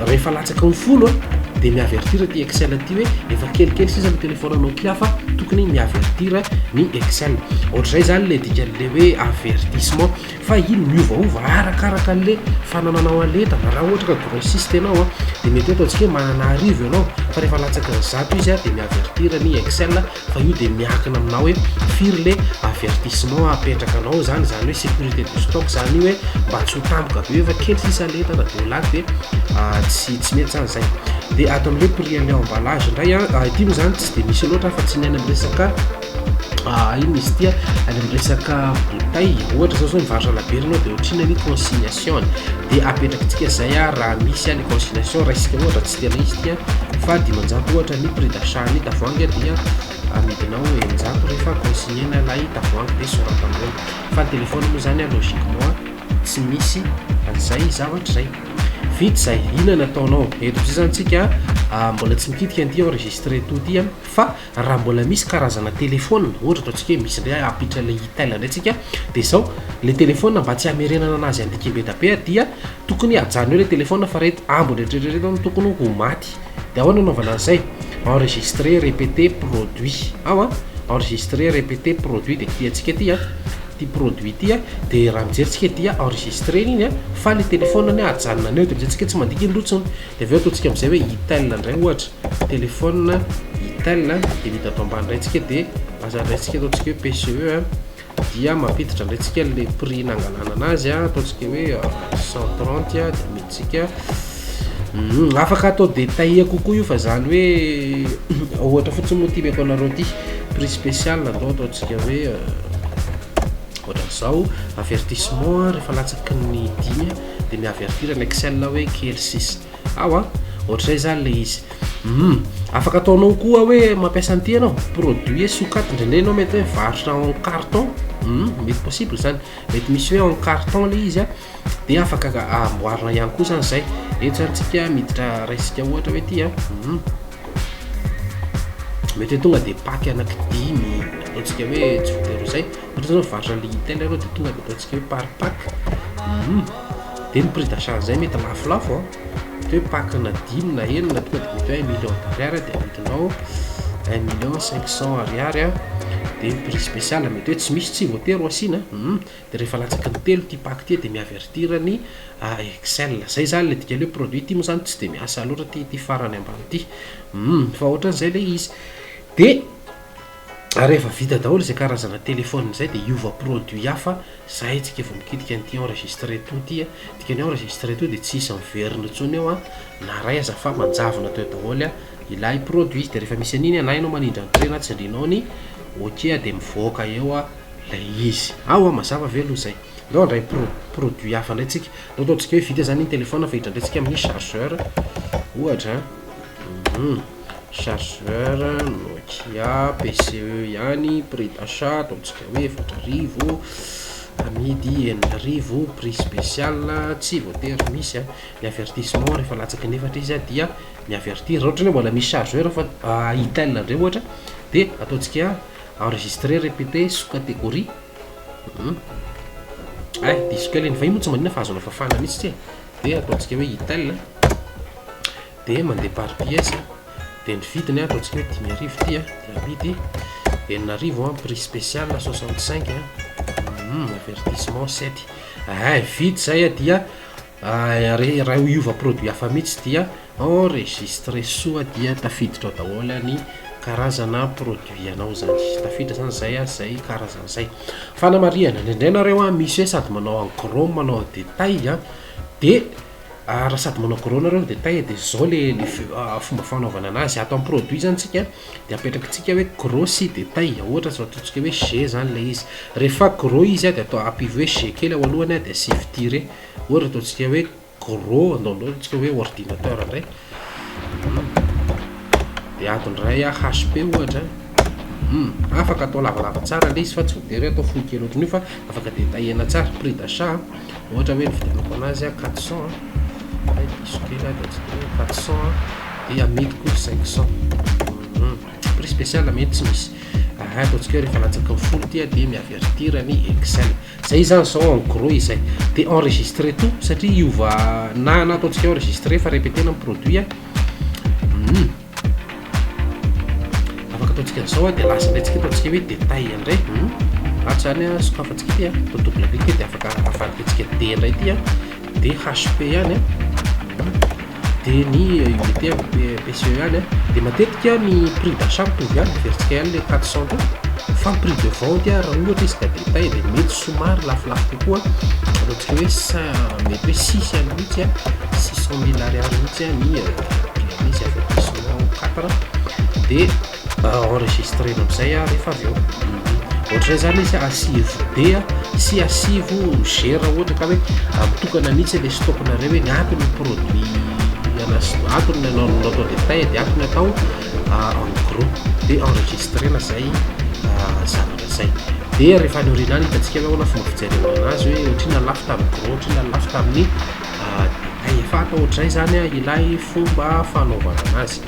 rehefa latsaky ny 10 a, de miavertir ty Excel ty hoe efa kelikely sisa ny téléphone Nokia, fa tokony miavertir ny Excel. Ohatr'izay zany le dikan'le hoe avertissement, fa iny miovaova arakaraka an'le fanananao an'le entana. Raha ohatra ka grossiste ianao a, de mety hoe ataontsika hoe manana 1000 ianao, fa rehefa latsaky ny 100 izy a, de miavertir ny Excel. Fa io de miakina aminao hoe firy le avertissement apetraka anao zany. Zany hoe sécurité de stock zany io, hoe mba tsy ho tampoka be hoe efa kely sisa le entana de ho lany, de tsy mety zany zay. De ato am'le prix an'le emballage indray a, ity moa zany tsy de misy loatra fa tsy ny any amy resaka ino izy ty a, any amy resaka bouteille. Ohatra zao mivarotra labiera anao, de ohatrina ny consignation, de apetrakytsika zay a. Raha misy a ny consignation, raisika ohatra, tsy tena izy ty a, fa 500 ohatra ny prix d'achat ny tavoangy, dia amidinao 600 rehefa consignena lay tavoangy, de soratanao. Fa ny téléphone moa zany a, logiquement tsy misy an'izay zavatra zay. Vita zay, inona ny ataonao eto zay zany? Tsika mbola tsy mikitika an'ity enregistrer tout ty a, fa raha mbola misy karazana téléphone, ohatra ataontsika hoe misy ndray ampiditra le Itel ndray tsika, de zao le téléphone, mba tsy hamerenana anazy andikam-be be a, dia tokony ajano eo le téléphone, fa reto ambony rehetrarehetra no tokony ho maty. De ahoana anaovana an'izay? Enregistrer, répéter produit ao a, enregistrer, répéter produit, de kitiantsika ty a, ty produit ty a. De raha mijerytsika dia enregistré iny a, fa le téléphone ny ajanona aneo, de amizay tsika tsy mandika iny lotsiny. De aveo ataontsika amizay hoe Itel ndray ohatra, téléphone Itel, de mita atao ambany ndray tsika, de lasa ndray tsika ataontsika hoe PCE a, dia mampiditra ndray tsika le prix nangalana anazy a, ataontsika hoe 130 a, de amiditsika. Afaka atao détaillé kokoa io, fa zany hoe ohatra fotsiny moa ty meko anareo ty. Prix spécial atao, ataontsika hoe ohatran'izao. Avertissement, rehefa latsaky ny 5 de miavertir ny Excel hoe kely sisa ao a. Ohatr'izay zany le izy. Afaka ataonao koa hoe mampiasa an'ity ianao, produit sous cat. Indraindray anao mety hoe varotra en carton, mety possible zany, mety misy hoe en carton le izy a. De afaka amboarina ihany koa zany zay. Eto zany tsika miditra, raisika ohatra hoe ty a, mety hoe tonga de pack anaky dimy ataontsika hoe, tsy voatery ho zay, ohatra zao mivarotra le Itel aloha, de tonga de ataontsika hoe par pack. De ny prix d'achat zay mety lafolafo a, mety hoe pack na dimy na enina tonga de mety hoe 1 million d'ariary, de amidinao 1 million 500 ariary a. De ny prix spécial mety hoe tsy misy, tsy voatery ho asiana. De rehefa latsaky ny telo ty pack ty, de mi-avertir ny Excel. Zay zany le dika le hoe produit ty moa zany tsy de miasa loatra ty farany ambany ty, fa ohatran'izay le izy. De rehefa vita daholo zay karazana telefôna zay, de iova produit hafa zay tsika vao mikitika an'ity enregistrer tout ty a. Dikany enregistrer tout, de tsisy miverina intsony eo a na ray aza, fa manjavona teo daholy a ilay produit. De rehefa misy an'iny a, na ianao manindry entrée na tsindrinao ny OK a, de mivoaka eo a lay izy ao a. Mazava ve aloha zay? Ndao andray produit hafa ndray tsika. Ndao ataontsika hoe vita zany iny telefôna, fa hiditra ndray tsika amin'ny chargeur ohatra. Chargeur Nokia PCE ihany, prix d'achat ataontsika hoe 4000, amidy 6000, prix spécial tsy voatery misy a. Ny avertissement, rehefa latsaky nefatra izy a, dia mi-avertir. Raha ohatra hoe mbola misy chargeur fa Itel ndray ohatra, de ataontsika enregistrer, répéter sous catégorie. Ay, diso kely iny, fa iny moa tsy manina fa azonao fafana mihitsy tsy e. De ataontsika hoe Itel, de mandeha par pièce, de ny vidiny a ataontsika hoe 5000 ty a, de amidy 6000 a, prix spécial 65 a, avertissement sept. Ay, vita zay a. Dia re raha iova produit hafa mihitsy, dia enregistrer soa, dia tafiditra ao daholo a ny karazana produit anao zany. Tafiditra zany zay a, zay karazan'zay. Fanamarihana indraindray nareo a, misy hoe sady manao en gros, manao détail a. De raha sady manao gros nareo no détail, de zao le fomba fanaovana anazy. Ato amy produit zany tsika, de apetraky hoe gros sy détail. Ohatra zao, ataontsika hoe G zany le izy. Rehefa gros izy a, de atao ampivy hoe G kely ao alohany a, de asivo tiret. Ohatra ataontsika hoe gros, andaondao atsika hoe ordinateur ndray, de ato ndray a HP ohatra. Afaka atao lavalava tsara le izy, fa tsy voatery hoe atao fohy kely ohatran'io, fa afaka détaillena tsara. Prix d'achat ohatra hoe nividianako anazy a 400, ay, diso kely a, de atsika hoe 400, de amidiko 500, prix spécial mety tsy misy. Ataontsika hoe rehefa latsaky ny 10 ty a, de mi-avertir ny Excel. Zay zany zao en gros izay. De enregistrer tout, satria iova na ataontsika enregistrer fa répétena ny produit a. Afaka ataontsika an'izao a. De lasa ndray tsika ataontsika hoe détail indray ato zany a. Sokafantsika ty a, atao double clic, de afaka avadika atsika D ndray ty a, de HP ihany a, de ny unité PCE ihany a. De matetika ny prix d'achat mitovy ihany, veritsika ihany le 400 to, fa ny prix de vente a, raha ohatra izy ka détail, de mety somary lafolafo kokoa. Ataontsika hoe cin mety hoe six ihany mihitsy a, 600 000 ariary mihitsy a ny prix amin'izy, avertissement quatre, de enregistrena amizay a. Rehefa avy eo ohatrazay zany izy, asivo D a sy asivo G. Raha ohatra ka hoe mitokana mihitsy le stock-nareo, hoe ny ato ny produit anas ato ny natao détail, de ato ny atao en gros, de enregistrena zay zavatra zay. De rehefa any aoriana any, hitantsika hoe ahoana fomba fijerena anazy, hoe ohatrina lafo tamin'ny gros, ohatrina lafo tamin'ny détail. Fa atao ohatrazay zany a ilay fomba fanaovana anazy.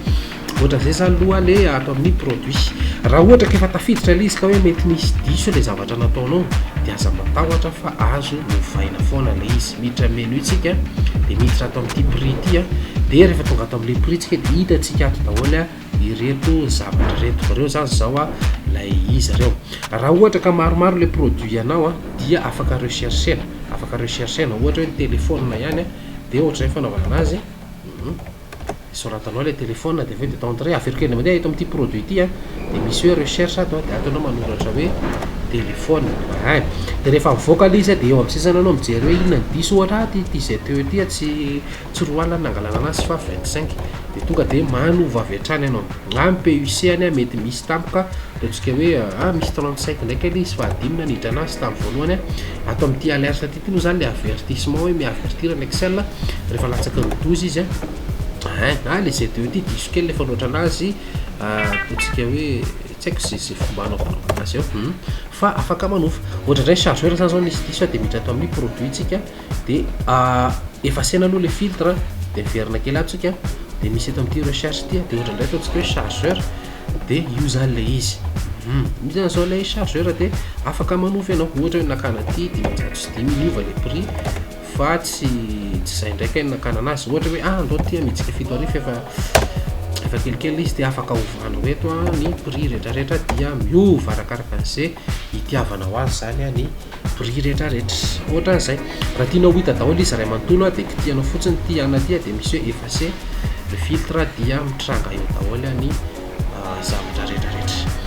Ohatran'izay zany loha le ato amin'ny produit. Raha ohatra ka efa tafiditra le izy, ka hoe mety nisy diso le zavatra nataonao, de aza matahotra fa azo novaina foana le izy. Miditra menu tsika, de miditra ato amin'ity prix ty a. De rehefa tonga ato am'le prix tsika, de hitatsika ato daholy a ireto zavatra reto reo zany zao a lay izy reo. Raha ohatra ka maromaro le produit anao a, dia afaka recherchena, afaka recherchena ohatra hoe ny telefona ihany a. De ohatrazay fanaovana anazy: soratanao le telefona, de aveo de atao entrée. Averiko eny mandeha eto am'ty produit ty a, de misy hoe recherche ato a, de ato anao manoratra hoe telefona ay. De rehefa mivoaka le izy a, de eo am'zay zany anao mijery hoe inona ny diso. Ohatra ty zay teo ty a, tsy 20 000 nangalana anazy fa 25, de tonga de manova avy hatrany anao. Na ny PUC any a, mety misy tampoka ataontsika hoe a misy 35 ndraiky le izy, fa adino naniditra anazy tamy voalohany a. Ato am'ty alerte ty moa zany le avertissement, hoe mi-avertir ny Excel rehefa latsaky ny 12 izy a. Le ZTE ty diso kely le fanoatra anazy, ataontsika hoe tsy Tsy haiko zay zay fomba anaovana anazy eo fa afaka manova. Ohatra indray chargeur zany zao nisy diso a, de miditra ato amin'ny produit tsika, de effacena aloha le filtre, de miverina kely ato tsika, de misy eto am'ty recherche ty, de ohatra indray ataontsika hoe chargeur, de io zany le izy misy zany zao le chargeur, de afaka manova ianao. Ohatra hoe nakana ty 505, niova le prix, fa tsy zay ndraiky nakana anazy. Ohatra hoe andao ty amitsika 700, efa kelikely izy, de afaka ovanao eto a ny prix rehetrarehetra, dia miova arakaraka an'izay itiavanao azy zany a ny prix rehetrarehetra. Ohatran'izay. Raha tianao hita daholo izy ray manontolo a, de kitianao fotsiny ty ana ty a, de misy hoe effacer le filtre, dia mitranga eo daholo a ny zavatra rehetrarehetra.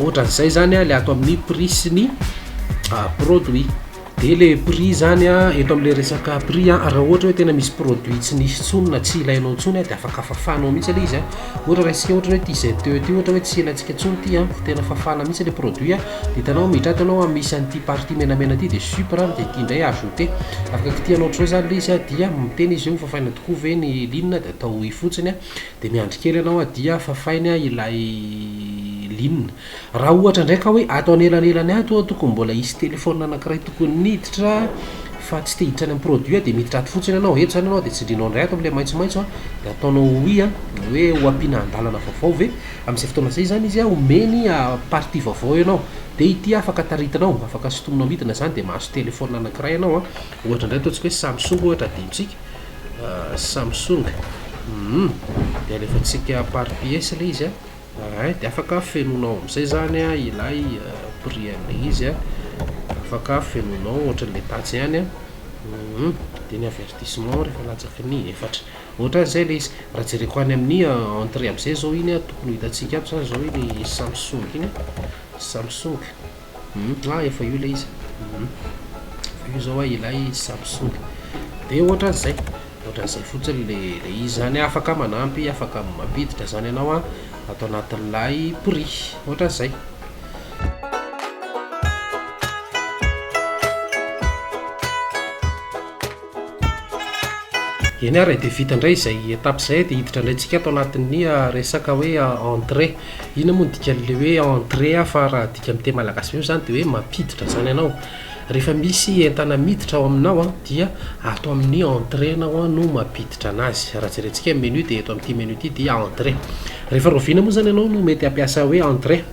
Ohatran'izay zany a le ato amin'ny prix sy ny produit. De le prix zany a, eto am'le resaka prix a, raha ohatra hoe tena misy produit tsy nisy ntsony na tsy ilainao ntsony a, de afaka fafanao mihitsy le izy a. Ohatra raisika ohatra hoe ty ZTE ty, ohatra hoe tsy ilaintsika ntsony ty a, tena fafana mihitsy le produit a, de hitanao miditra ato anao, misy an'ity partie menamena ty, de supr, de ty indray ajouter. Afaka kitianao ohatr'izao zany le izy a, dia miteny izy hoe hofafaina tokoa ve ny ligne, de atao oui fotsiny a, de miandry kely ianao a, dia fafainy a ilay ligne. Raha ohatra ndraika hoe ato anelanelany ato tokony mbola hisy telefôna anankiray tokony niditra fa tsy te hiditra any amin'ny produit a, de miditra ato fotsiny ianao eto zany ianao, de tsindrinao indray ato am'le maitsomaitso a, de ataonao oui a, hoe ho ampiana andalana vaovao ve. Am'izay fotoana zay zany izy a omeny partie vaovao ianao, de ity afaka taritinao, afaka sintominao midina zany, de mahazo telefôna anankiray ianao a. Ohatra indray ataontsika hoe Samsung, ohatra adinotsika Samsung, de alefatsika par pièce le izy a, de afaka fenonao am'izay zany a ilay prix an'le izy a, afaka fenonao ohatran'le tatsy ihany a, de ny avertissement rehefa latsaky ny 4. Ohatran'izay le izy. Raha jereko any amin'ny entrée am'izay zao iny a, tokony ho hitantsika ato zany zao iny Samsung iny a, Samsung efa io le izy, efa io zao a ilay Samsung. De ohatran'izay fotsiny le izy zany. Afaka manampy, afaka mampiditra zany ianao a atao anatin'ilay prix. Ohatran'izay. Eny ary, de vita indray izay étape zay, de hiditra indray tsika ato anatin'ny resaka hoe entrée. Ina moa ny dikan'le hoe entrée a? Fa raha dika amin'ny teny malagasy eo zany, de hoe mampiditra zany ianao. Rehefa misy entana miditra ao aminao a, dia ato amin'ny entrée anao a no mampiditra anazy. Raha jerentsika menu, de eto amin'ity menu ty dia entrée. Rehefa roviana moa zany ianao no mety hampiasa hoe entrée?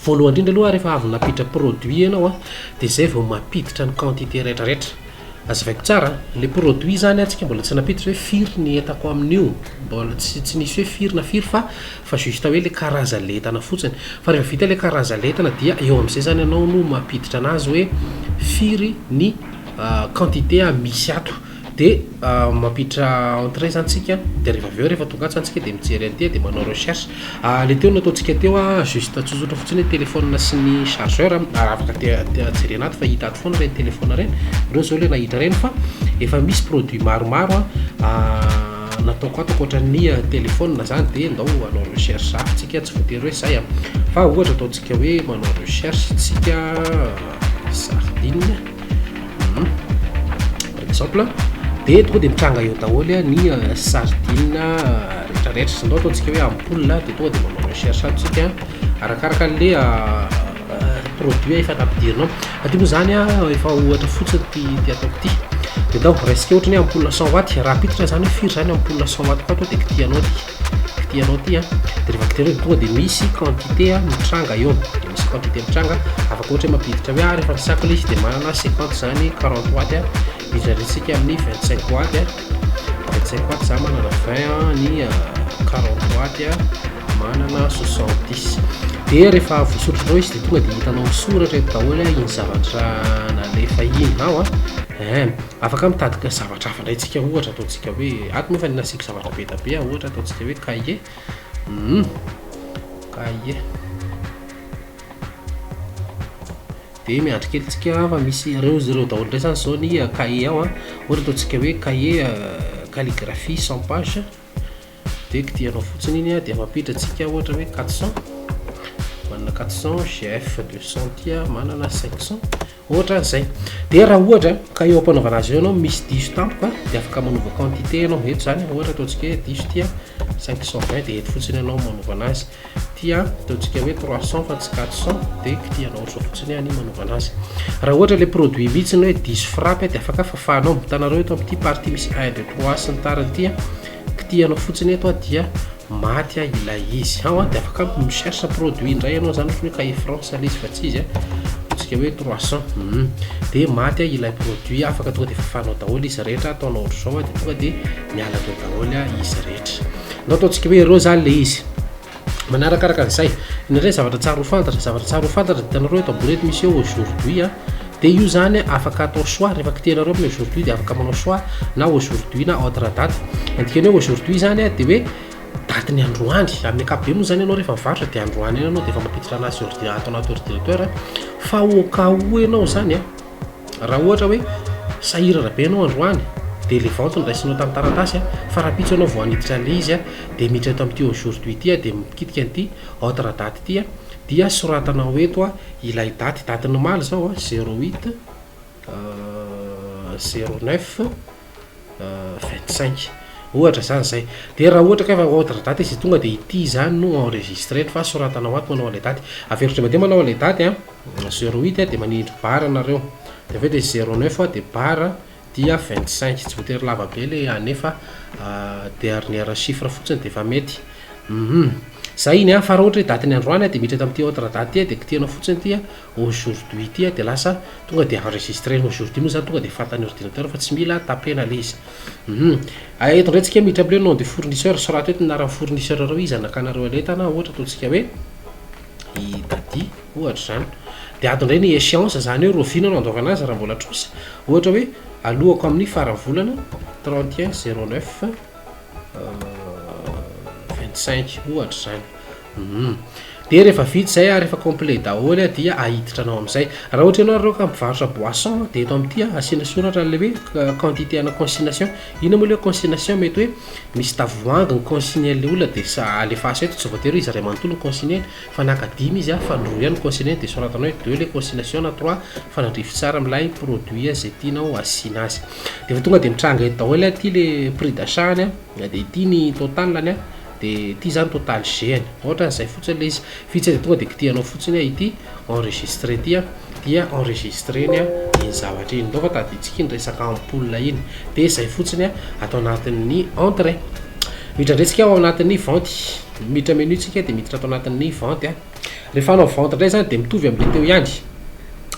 Voalohany indrindra aloha, rehefa avy nampiditra produit ianao a, de zay vao mampiditra ny quantité rehetrarehetra. Azavaiko tsara le produit zany, atsika mbola tsy nampiditra hoe firy ny entako amin'io, mbola tsy nisy hoe firy na firy, fa juste hoe le karazan'le entana fotsiny. Fa rehefa vita le karazan'le entana, dia eo am'izay zany ianao no mampiditra anazy hoe firy ny quantité a misy ato, de mampiditra entrée zany tsika. De rehefa avy eo, rehefa tonga ato zany tsika, de mijery an'ity, de manao recherche. Le teo nataontsika teo a, juste tsotsotra fotsiny hoe téléphone sy ny chargeur. Raha afaka te jerena ato fa hita ato foana reny téléphone reny reo zao le nahita reny, fa efa misy produit maromaro a nataoko ato ankoatran'ny téléphone zany. De ndao hanao recherche hafa tsika, tsy voatery hoe zay a, fa ohatra ataontsika hoe manao recherche tsika sardine par exemple, de tonga de mitranga eo daholo a ny sardine rehetrarehetra. Ndao ataontsika hoe ampoule, de tonga de manao recherche ato tsika arakaraka an'le produit efa nampidirinao aty moa zany a. Efa ohatra fotsiny ty ataoko ty. De ndao raisika ohatra ny hoe ampoule 100 watt. Raha ampiditra zany hoe firy zany ampoule 100 watt koa ato, de kitianao ty, kitianao ty a, de rehefa kitianao de tonga de misy quantité a mitranga eo, de misy quantité mitranga. Afaka ohatra hoe mampiditra hoe rehefa nisako le izy, de manana 50 zany 40 watt a, miditra ndretsika amin'ny 25 watt a, 25 watt za manana 20 a ny 40 watt a, manana 70. De rehefa voasorotranao izy, de tonga de hitanao misoratra eto daholo a iny zavatra nalefa iny ao a. Afaka mitadika zavatra hafa indray tsika. Ohatra ataontsika hoe ato moa efa nasiako zavatra be da be a, ohatra ataontsika hoe cahier, de miandry kely tsika fa misy reo reo daholo indray zany zao ny cahier ao a. Ohatra ataontsika hoe cahier calligraphie 100 page, de kitianao fotsiny iny a, de mampiditra atsika ohatra hoe 400, manana 400 GF 200 ty a, manana 500. Ohatran'izay. Dia raha ohatra ka eo am-panaovana azy eo ianao misy diso tampoka dia afaka manova quantité ianao. Eto izany ohatra ataontsika hoe diso ity a, 520 dia eto fotsiny ianao manova anazy. Ity a, ataontsika hoe 300 fa tsy 400 dia kitihanao ohatr'izao fotsiny any manova anazy. Raha ohatra ilay produit mihitsy ny hoe diso frappe dia afaka fafanao. Hitanareo eto amin'ity partie misy 1, 2, 3 sy ny tariny ity a, kitihanao fotsiny eto a dia maty ilay izy. Ao a, dia afaka mi-cherche produit indray ianao zany, ohatra hoe cahier France ilay izy fa tsy izy a, ataontsika hoe 300, dia maty ilay produit, afaka tonga dia fafanao daholo izy rehetra, ataonao ohatr'izao a, dia tonga dia miala teo daholo izy rehetra. Ndao ataontsika hoe ireo zany ilay izy. Manarakaraka an'izay, indraindray zavatra tsara ho fantatra, zavatra tsara ho fantatra dia hitanareo eto ambony eto misy hoe aujourd'hui a, dia io zany afaka atao choix, rehefa kitihanareo amin'ny aujourd'hui dia afaka manao choix na aujourd'hui na autre date. Ny dikany hoe aujourd'hui zany a dia hoe datin'ny androany, amin'ny ankapobeny moa zany ianao rehefa mivarotra dia androany ihany ianao dia efa mampiditra anazy ordi- ato anaty ordinateur, fa au cas où ianao zany a, raha ohatra hoe sahirana be ianao androany dia le vente no raisinao tamin'ny taratasy a, fa rahampitso ianao vao haniditra an'ilay izy a, dia miditra eto amin'ity aujourd'hui ity a, dia mikitika an'ity autre date ity a, dia soratanao eto a ilay daty, datin'ny omaly zao a, 08 09 25 ohatra zany zay. Dia raha ohatra ka efa autre date izy tonga dia ity zany no enregistré fa soratanao ato manao an'ilay daty. Averiko indray mandeha manao an'ilay daty a, 08 a dia manindry barre nareo, dia avy eo dia 09 a dia barre dia 25, tsy voatery lava be le année fa dernière chiffre fotsiny dia efa mety. Zay iny a, fa raha ohatra hoe datin'ny androany a dia miditra eto amin'ity autre date ity a, dia kitihanao fotsiny ity a aujourd'hui ity a, dia lasa tonga dia enregistré aujourd'hui moa zany tonga dia fantan'ny ordinateur fa tsy mila tapena le izy. Eto indray tsika miditra amin'ilay nom de fournisseur, sorato eto ny anaran'ny fournisseur reo izy anakanareo an'entana, ohatra ataontsika hoe i Dadi ohatra zany. Dia ato indray ny échéance zany hoe roviana no andoavana azy raha mbola trosa, ohatra hoe alohako amin'ny faran'ny volana 31 09 25 ohatra zany. Dia rehefa vita zay a, rehefa complet daholo a dia ahiditra anao amin'izay. Raha ohatra ianao reo ka mivarotra boisson dia eto amin'ity a asiana soratra an'ilay hoe quantité ana consignation. Inona moa ilay hoe consignation? Mety hoe misy tavoahangy ny consigné an'ilay olona dia alefaso eto, tsy voatery hoe izy ray manontolo ny consigné fa naka dimy izy a, fa ny roa ihany ny consigné dia soratanao hoe deux le consignation na trois fa nandrify tsara amin'ilay produit zay tianao asiana azy. Dia efa tonga dia mitranga eto daholo a, ity le prix d'achat-ny a, dia ity ny total-ny a, dia ity zany total G-ny, ohatran'izay fotsiny ilay izy. Vita zay dia tonga dia kitihanao fotsiny a ity enregistré ity a, dia enregistré-ny a iny zavatra iny. Ndao fa tadidintsika iny resaka ampoule iny, dia zay fotsiny a atao anatin'ny entrée. Miditra indray tsika ao anatin'ny vente, miditra menu tsika dia miditra ato anatin'ny vente a. Rehefa hanao vente indray zany dia mitovy amin'ilay teo ihany,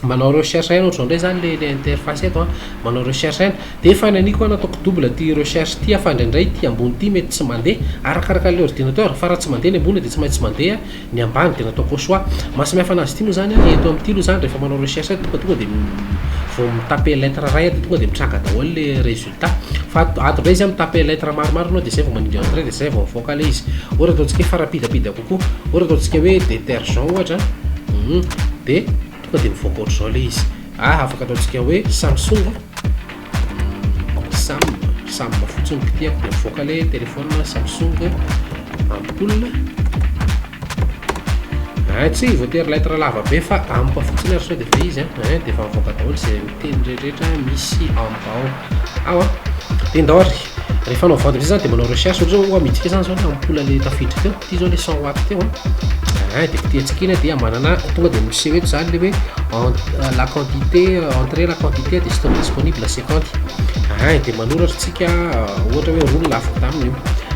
manao recherche ihany ohatr'izao indray zany le interface eto a, manao recherche ihany, dia efa naniko a nataoko double ty recherche ty a, fa indraindray ty ambony ty mety tsy mandeha arakaraka an'ilay ordinateur, fa raha tsy mandeha ny ambony dia tsy maintsy mandeha ny ambany, dia nataoko au choix. Mahasamihafa anazy ity moa zany a, eto amin'ity aloha zany rehefa manao recherche tonga dia vao mitape lettre ray dia tonga dia mitranga daholo le résultat, fa ato indray izy a mitape lettre maromaro anao dia zay vao manindry entrée dia zay vao mivoaka ilay izy. Ohatra ataontsika hoe fa rapidapida kokoa, ohatra ataontsika hoe détergent ohatra, dia tonga dia mivoaka ohatr'izao ilay izy. Afaka ataontsika hoe Samsung, Sam fotsiny kitihako dia mivoaka ilay téléphone Samsung ampoule. Tsy voatery lettre lava be fa amp fotsiny ary sao dia efa izy a, dia efa mivoaka daholo izay miteny rehetrarehetra misy amp ao. Ao a, dia ndao ary rehefa hanao vente amizay zany dia manao recherche, ohatra zao amidintsika zany zao ny ampoule le tafiditra teo, ity zao le 100 watt teo a, dia kitihantsika iny a dia manana tonga dia miseho eto zany le hoe la quantité entrée, la quantité dia stock disponible 50, dia manoratra tsika ohatra hoe roa ny lafo tamin'io,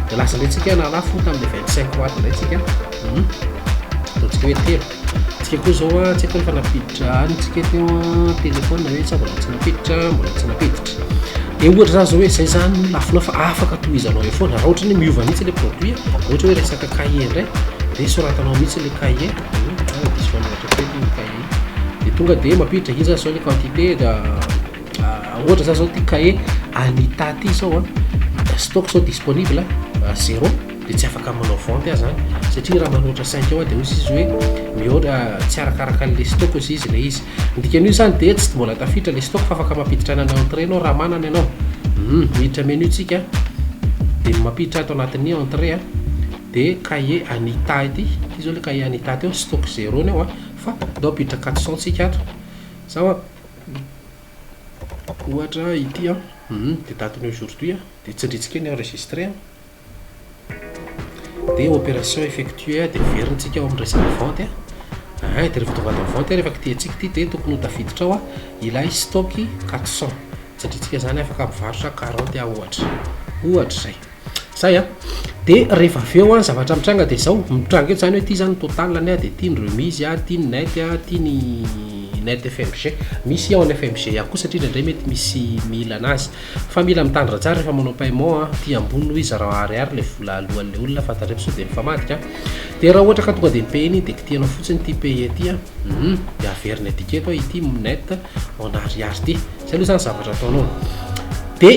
dia lasa indray tsika nalafo tamin'le 25 watt indray tsika, ataontsika hoe telo. Tsika koa zao a, tsy haiko rehefa nampiditra any tsika teo a téléphone hoe sa mbola tsy nampiditra, mbola tsy nampiditra. Dia ohatra zany zao hoe zay zany no lafonao fa afaka tohizanao eo foana, raha ohatra ny miova mihitsy le produit, ohatra hoe resaka cahier indray dia soratanao mihitsy le cahier, diso fanoratra kely ny cahier, dia tonga dia mampiditra iny zany zao le quantité, ohatra zany zao ty cahier Anita ty zao a, stock zao disponible zéro, dia tsy afaka manao vente aho zany satria raha manoratra 5 eo aho dia hozy izy hoe mihoatra tsy arakaraka an'le stock izy izy ilay izy. Ny dikan'io zany dia tsy mbola tafiditra le stock fa afaka mampiditra any entrée anao raha manana ianao. Miditra menu tsika dia mampiditra ato anatin'ny entrée a, dia cahier Anita ity, ity zao le cahier Anita teo, stock zéro ny ao a, fa ndao ampiditra 400 tsika ato. Zao a. Ohatra ity an, dia date-ny aujourd'hui an, dia tsindrintsika eny enregistrer an, dia opération effectuée dia averintsika ao amin'ny resaka vente an, ein, dia rehefa tonga ato amin'ny vente rehefa kitihantsika ity dia tokony ho tafiditra ao an ilay stock 400, tsindrintsika izany afaka mivarotra 40 aho ohatra, ohatra izay. Zay an! De rehefa avy eo an, zavatra mitranga de zao, mitranga eto zany hoe ty zany ny total-ny an, de ty ny remise an, ty ny net an, ty ny net FMG. Misy ao ny FMG ihany koa satria indraindray mety misy mila anazy. Fa mila mitandrina tsara rehefa manao paiement an, ty ambony hoy izy zarao ariary le vola aloan'le olona fa tandremo sao de mifamadika an. De raha ohatra ka tonga de mi-payer-ny iny de kitihanao fotsiny ty payer ty an, hum, de averiny adika eto ity net en ariary ty. Zay aloha zany zavatra ataonao. De.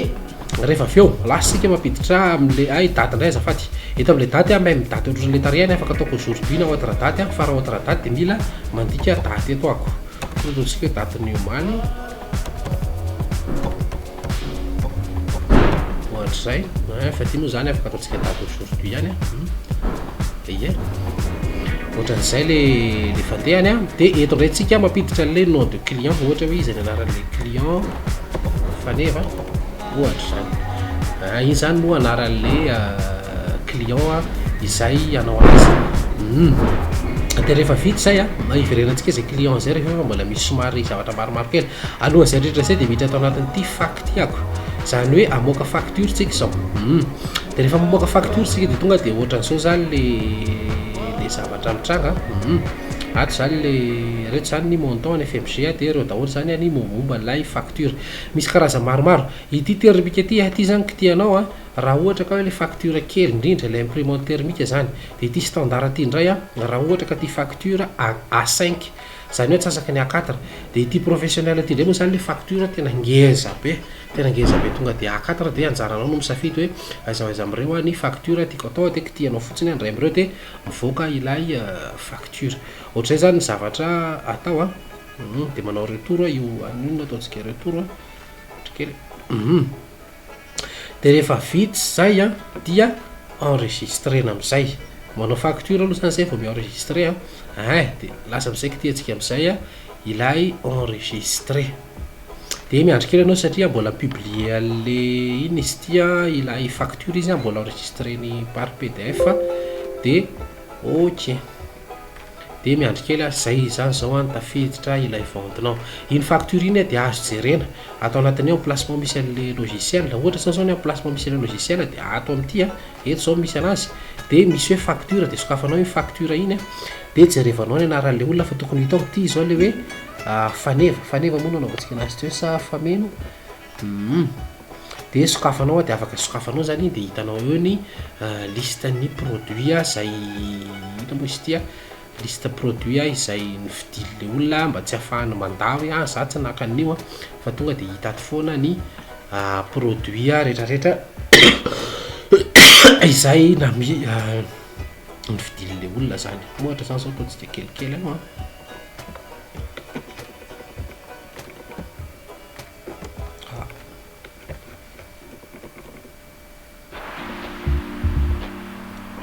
Rehefa avy eo, lasa isika mampiditra amin'le ay daty indray azafady. Eto amin'le daty aho même daty ohatran'le tarehiny afaka ataoko aujourd'hui na autre date fa raha autre date dia mila mandika daty eto ako. Ohatra ataontsika hoe datin'ny omaly. Ohatr'izay. Fa ity moa izany afaka ataontsika date aujourd'hui ihany an. Ie. Ohatran'izay le le fandehany an. Dia eto indray tsika mampiditra an'ilay nom de client. Ohatra hoe iza ny anaran'ilay client Faneva. Ohatra izany. Ah, iny izany moa anaran'ilay client izay hanao anazy. Hum. Dia rehefa vita izay an, hiverenantsika izay client izay rehefa mbola misy somary zavatra maromaro kely. Alohan'izay rehetra izay dia miditra ato anatin'ity fac ity ako. Izany hoe hamoaka facture tsika izao. Hum. Dia rehefa mamoaka facture tsika dia tonga dia ohatran'izao zany le le zavatra mitranga an. Ato zany le reto zany ny montant ny FMG dia ireo daholo zany ny mombamomba ilay facture. Misy karazany maromaro. Ity thermique ity aty zany kitihanao an, raha ohatra ka hoe le facture kely indrindra, ilay imprimante thermique zany. Dia ity standard ity indray an, raha ohatra ka ity facture A A5, izany hoe antsasaky ny A4. Dia ity professionnel ity indray moa zany le facture tena ngeza be. Tena ngeza be tonga dia A4 dia anjaranao no misafidy hoe aiza ho aiza amin'ireo ny facture tiako atao dia kitihanao fotsiny ny iray amin'ireo dia mivoaka ilay facture. Ohatr'izay izany ny zavatra atao an, dia manao retour io an'io no ataontsika retour an, ohatra kely, dia rehefa vita izay an dia enregistrena amin'izay, manao facture aloha izany izay vao mi-enregistrer an, ein dia lasa amin'izay kitihantsika amin'izay ilay enregistrer. Dia miandry kely ianao satria mbola mi-publier an'le inona izy ity an, ilay facture izy an, mbola enregistreny par pdf dia ok. Dia miandry kely aho, zay izany izao an tafiditra ilay vente-nao. Iny facture iny dia azo jerena ato anatin'ny emplacement misy an'le logiciel, ohatra izao zao ny emplacement misy an'le logiciel dia ato amin'ity an, eto izao misy anazy, dia misy hoe facture dia sokafanao iny facture iny an, dia jerevanao ny anaran'le olona fa tokony hita ao, ity izao le hoe Faneva, faneva moa no anaovantsika anazy teo sa fameno? Humm. Dia sokafanao dia afaka sokafanao zany iny dia hitanao eo ny liste ny produit izay inona moa izy ity a, liste produit izay novidian'ilay olona mba tsy ahafahany mandà hoe ah za tsy naka an'io a, fa tonga dia hita ato foana ny produit retraretra izay nami- novidian'ilay olona zany. Ohatra zany zao ataontsika kelikely aloha an.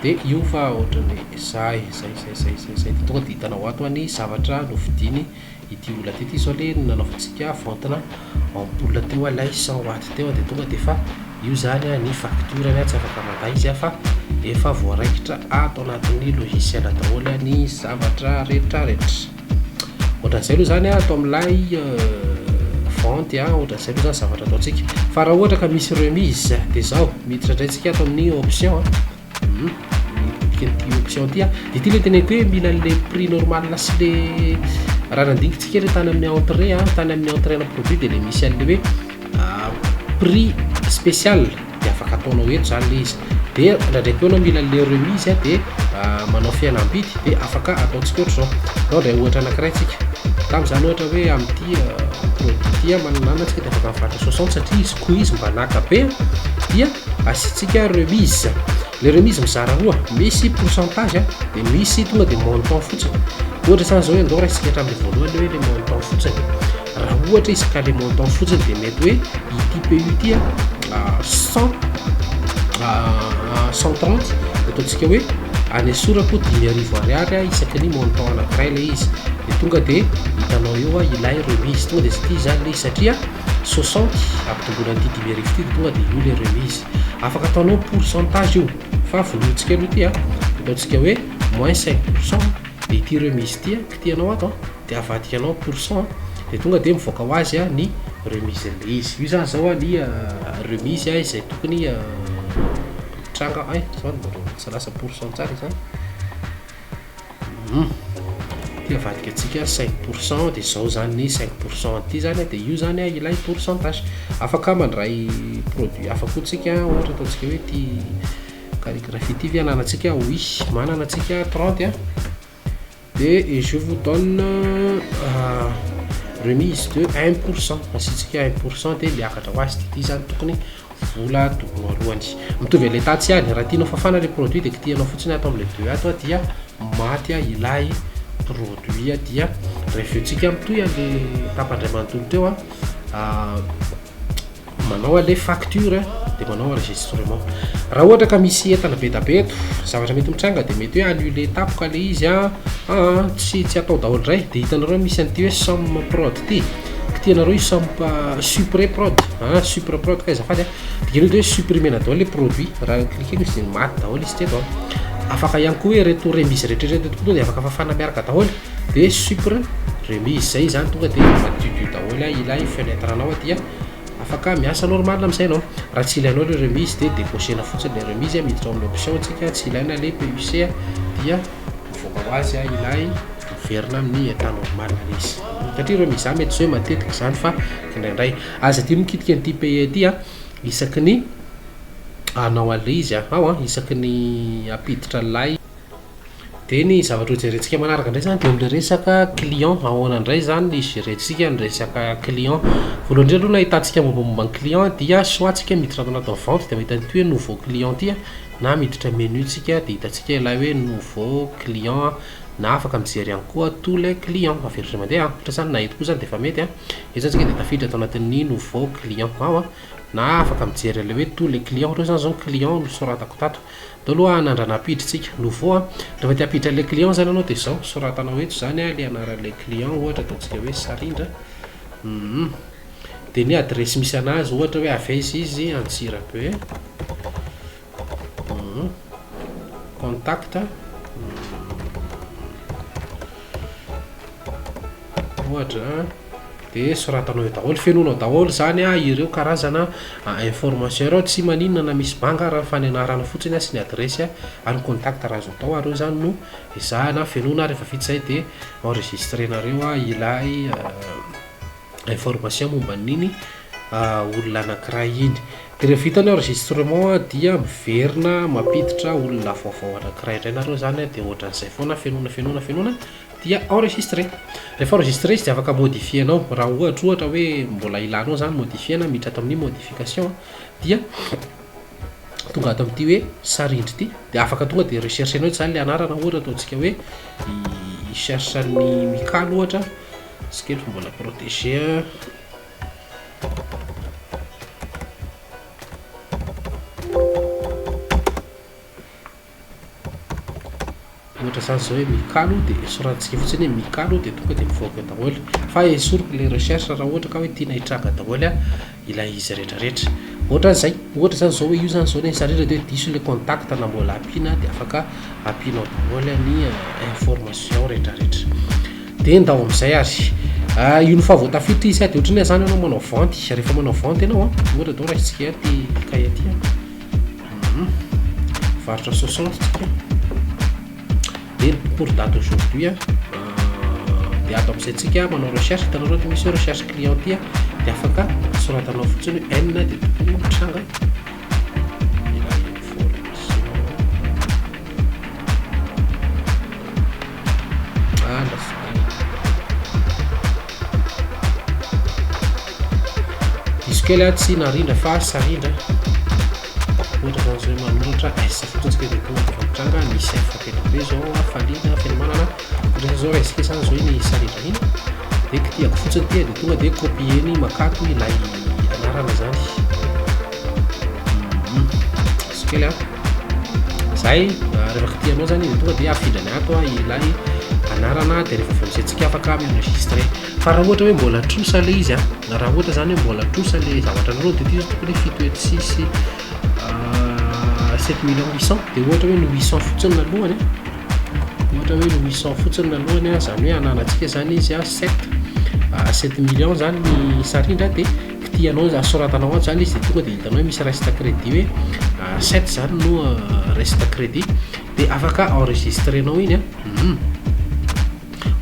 Dia io fa ohatran'ny zay, zay, zay, zay, zay, zay. Dia tonga dia hitanao ato ny zavatra novidiany ity olona ity. Ity izao ilay nanaovantsika vente-na ampoule teo ilay 100 watt teo dia tonga dia efa io izany ny facture-ny, tsy afaka mandà izy fa efa voaraikitra ato anatin'ny logiciel daholo ny zavatra rehetrarehetra. Ohatran'izay aloha izany ato amin'ilay vente, ohatran'izay aloha izany zavatra ataontsika. Fa raha ohatra ka misy remise dia izao, miditra indray tsika ato amin'ny option, mitodika an'ity option ity dia ity ilay teneniko hoe mila an'ilay prix normal sy le raha nandinikintsika ilay tany amin'ny entrée, tany amin'ny entrée ana produit dia ilay misy an'ilay hoe prix spécial dia afaka ataonao eto izany ilay izy. Dia indraindray koa ianao mila an'ilay remise dia manao fihenam-bidy dia afaka ataontsika ohatr'izao. Andao handray ohatra anankiray tsika. Tamin'izany ohatra hoe amin'ity produit ity manana tsika dia afaka mivarotra 60 satria izy koa izy mba naka be dia asiantsika remise. Ilay remise mizara roa, misy pourcentage dia misy tonga dia montant fotsiny. Ohatra izany izao hoe andao raisintsika hatramin'ilay voalohany hoe ilay montant fotsiny. Raha ohatra izy ka ilay montant fotsiny dia mety hoe ity PU ity 100 130 ataontsika hoe. Anesorako 5000 ariary isaky ny montant anankiray ilay izy. Dia tonga dia hitanao eo ilay remise. Tonga dia ity izany ilay izy satria 60 ampitomboina an'ity 5000 ity dia tonga dia io ilay remise. Afaka ataonao pourcentage io fa vonointsika aloha ity a. Ataontsika hoe moins 5% dia ity remise ity kitihanao ato dia avadikanao pourcent dia tonga dia mivoaka ho azy ny remise an'ilay izy. Io izany izao ny remise izay tokony mitranga. Ay, zao no tsy lasa pourcent tsara izany. Ty avadika antsika 5% dia izao izany ny 5% an'ity izany dia io izany ilay pourcentage. Afaka mandray produit hafa koa tsika, ohatra ataontsika hoe ty calligraphie ty ve ananantsika? Oui, manana antsika 30 dia je vous donne remise de 1%. Asiantsika 1% dia miakatra ho azy ty zany tokony vola tokony alohany. Mitovy an'ilay tatsy ihany, raha tianao fafana ilay produit dia kitihanao fotsiny ato amin'ilay deux ato dia maty ilay produit. Dia rehefa eo tsika mitohy an'ilay tapandray manontolo teo manao an'ilay facture dia manao enregistrement. Raha ohatra ka misy entana be da be eto, zavatra mety mitranga dia mety hoe annuler tampoka ilay izy tsy atao daholo indray. Dia hitanareo misy an'ity hoe somme prod ity, kitihanareo io somme suppré prod, suppré prod ka azafady dikany hoe supprimena daholo ilay produit. Raha cliquer izy dia maty daholo izy teto. Afaka ihany koa hoe reto remise rehetrarehetra eto koa dia afaka fafana miaraka daholo dia suppré remise zay zany tonga dia madiodio daholo ilay fenêtre anao dia afaka miasa normal amin'izay anao. Raha tsy ilainao ilay remise dia décochena fotsiny ilay remise, miditra ao amin'ny option tsika, tsy ilaina ilay PUC dia mivoaka ho azy ilay miverina amin'ny état normal ilay izy. Satria remise mety tsy hoe matetika izany fa indraindray. Aza adino mikitika an'ity payer ity isaky ny hanao an'ilay izy ao isaky ny hampiditra an'ilay. Dia ny zavatra ho jerentsika manaraka indray zany dia amin'ilay resaka client. Ahoana indray zany ny gérentsika ny resaka client? Voalohany indrindra aloha nahitantsika mombamomba ny client dia soit tsika miditra ato anatin'ny vente dia mahita an'ity hoe nouveau client ity na miditra menu tsika dia hitantsika ilay hoe nouveau client na afaka mijery ihany koa tous les clients. Averina mandeha ohatra zany na eto koa zany dia efa mety Eto zany tsika dia tafiditra ato anatin'ny nouveau client ao na afaka mijery an'ilay hoe tous les clients. Ohatra hoe zany zao ny client no soratako tato. Atao aloha hanandrana hampiditra tsika nouveau rehefa te hampiditra an'ilay client zany anao dia izao soratanao eto zany ilay anaran'ilay client ohatra ataontsika hoe Sarindra dia ny adresy misy anazy ohatra hoe avy aiza izy Antsirabe contact ohatra dia soratanao eo daholo, fenoinao daholo zany ireo karazana information ireo. Tsy maninona na misy banga raha fa ny anarana fotsiny sy ny adresy ary ny contact raha azo atao ary eo zany no ezahana fenoina. Rehefa vita izay dia enregistrenareo ilay information momba an'iny olona anankiray iny. Dia rehefa vita ny enregistrement dia miverina mampiditra olona vaovao anankiray indray nareo zany dia ohatran'izay foana, fenoina fenoina fenoina dia enregistré. Rehefa enregistré izy dia afaka modifier-nao. Raha ohatra ohatra hoe mbola ilanao zany modifier-na, miditra ato amin'ny modification dia tonga ato amin'ity hoe sarindry ity dia afaka tonga dia recherche-nao eto zany ilay anarana. Ohatra ataontsika hoe hi-cherche ny Mikalo ohatra, tsy kely fa mbola protégé. Ohatra zany zao hoe Mikalo dia soratantsika fotsiny hoe Mikalo dia tonga dia mivoaka eo daholo. Fa esoriko ilay recherche raha ohatra ka hoe tiana hitranga daholo ilay izy rehetrarehetra. Ohatran'izay, ohatra zany zao hoe io zany zao ny sarindra dia hoe diso ilay contact na mbola ampiana dia afaka ampianao daholo ny information rehetrarehetra. Dia ndao amin'izay ary. Io no fa vao tafiditra izy dia ohatran'ny hoe zany ianao manao vente. Rehefa manao vente ianao ohatra daholo raisitsika ity cahier ity Varotra 60 tsika. Dia pour date aujourd'hui dia ato amin'izay tsika manao recherche. Hitanareo ty misy hoe recherche client ty dia afaka soratanao fotsiny hoe N dia tokony mitranga ilay information. Diso kely tsy narindra fa sarindra. Ohatra zany zao hoe manoratra S fotsiny tsika dia tonga dia efa mitranga. Misy F be dia be zao, hafaliana, fenomanana. Ohatra zany zao raisika zany zao iny sarindra iny dia kitihako fotsiny ity dia tonga dia copier-ny makato ilay anarana zany. Diso kely. Zay, rehefa kitihanao zany izy tonga de afindrany ato ilay anarana, de rehefa avy eo am'zay tsika afaka mi-enregistrer. Fa raha ohatra hoe mbola trosa le izy a, raha ohatra zany hoe mbola trosa le zavatra anareo, de ty zao tokony hoe fito hetsy sy 7 millions 800, de ohatra hoe ny 800 fotsiny nalohany, ohatra hoe ny 800 fotsiny nalohany a, zany hoe ananantsika zany izy a 7 millions zany ny sarindra, de kitihanao, asoratanao ato zany izy, de tonga de hitanao hoe misy reste crédit hoe sept zany no reste crédit, de afaka enregistrenao iny a,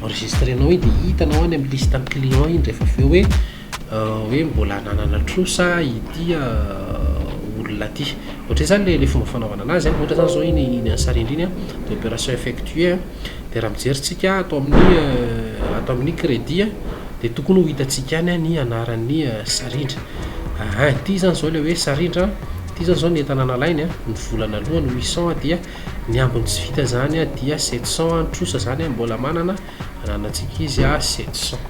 enregistrenao iny, de hitanao any amy liste ny client iny rehefa avy eo hoe mbola ananana trosa ity olona ty. Ohatra hoe zany le fomba fanaovana anazy a, ohatra zany zao iny any sarindra iny a, de opération effectuée a, de raha mijery tsika atao amin'ny crédit a, de tokony ho hitatsika any a ny anaran'ny sarindra. Ain, ty zany zao le hoe sarindra ty zany zao ny entana nalainy a, ny volana alohany 800, dia ny ambiny tsy vita zany a dia 700, trosa zany a mbola manana ananatsika izy a 700.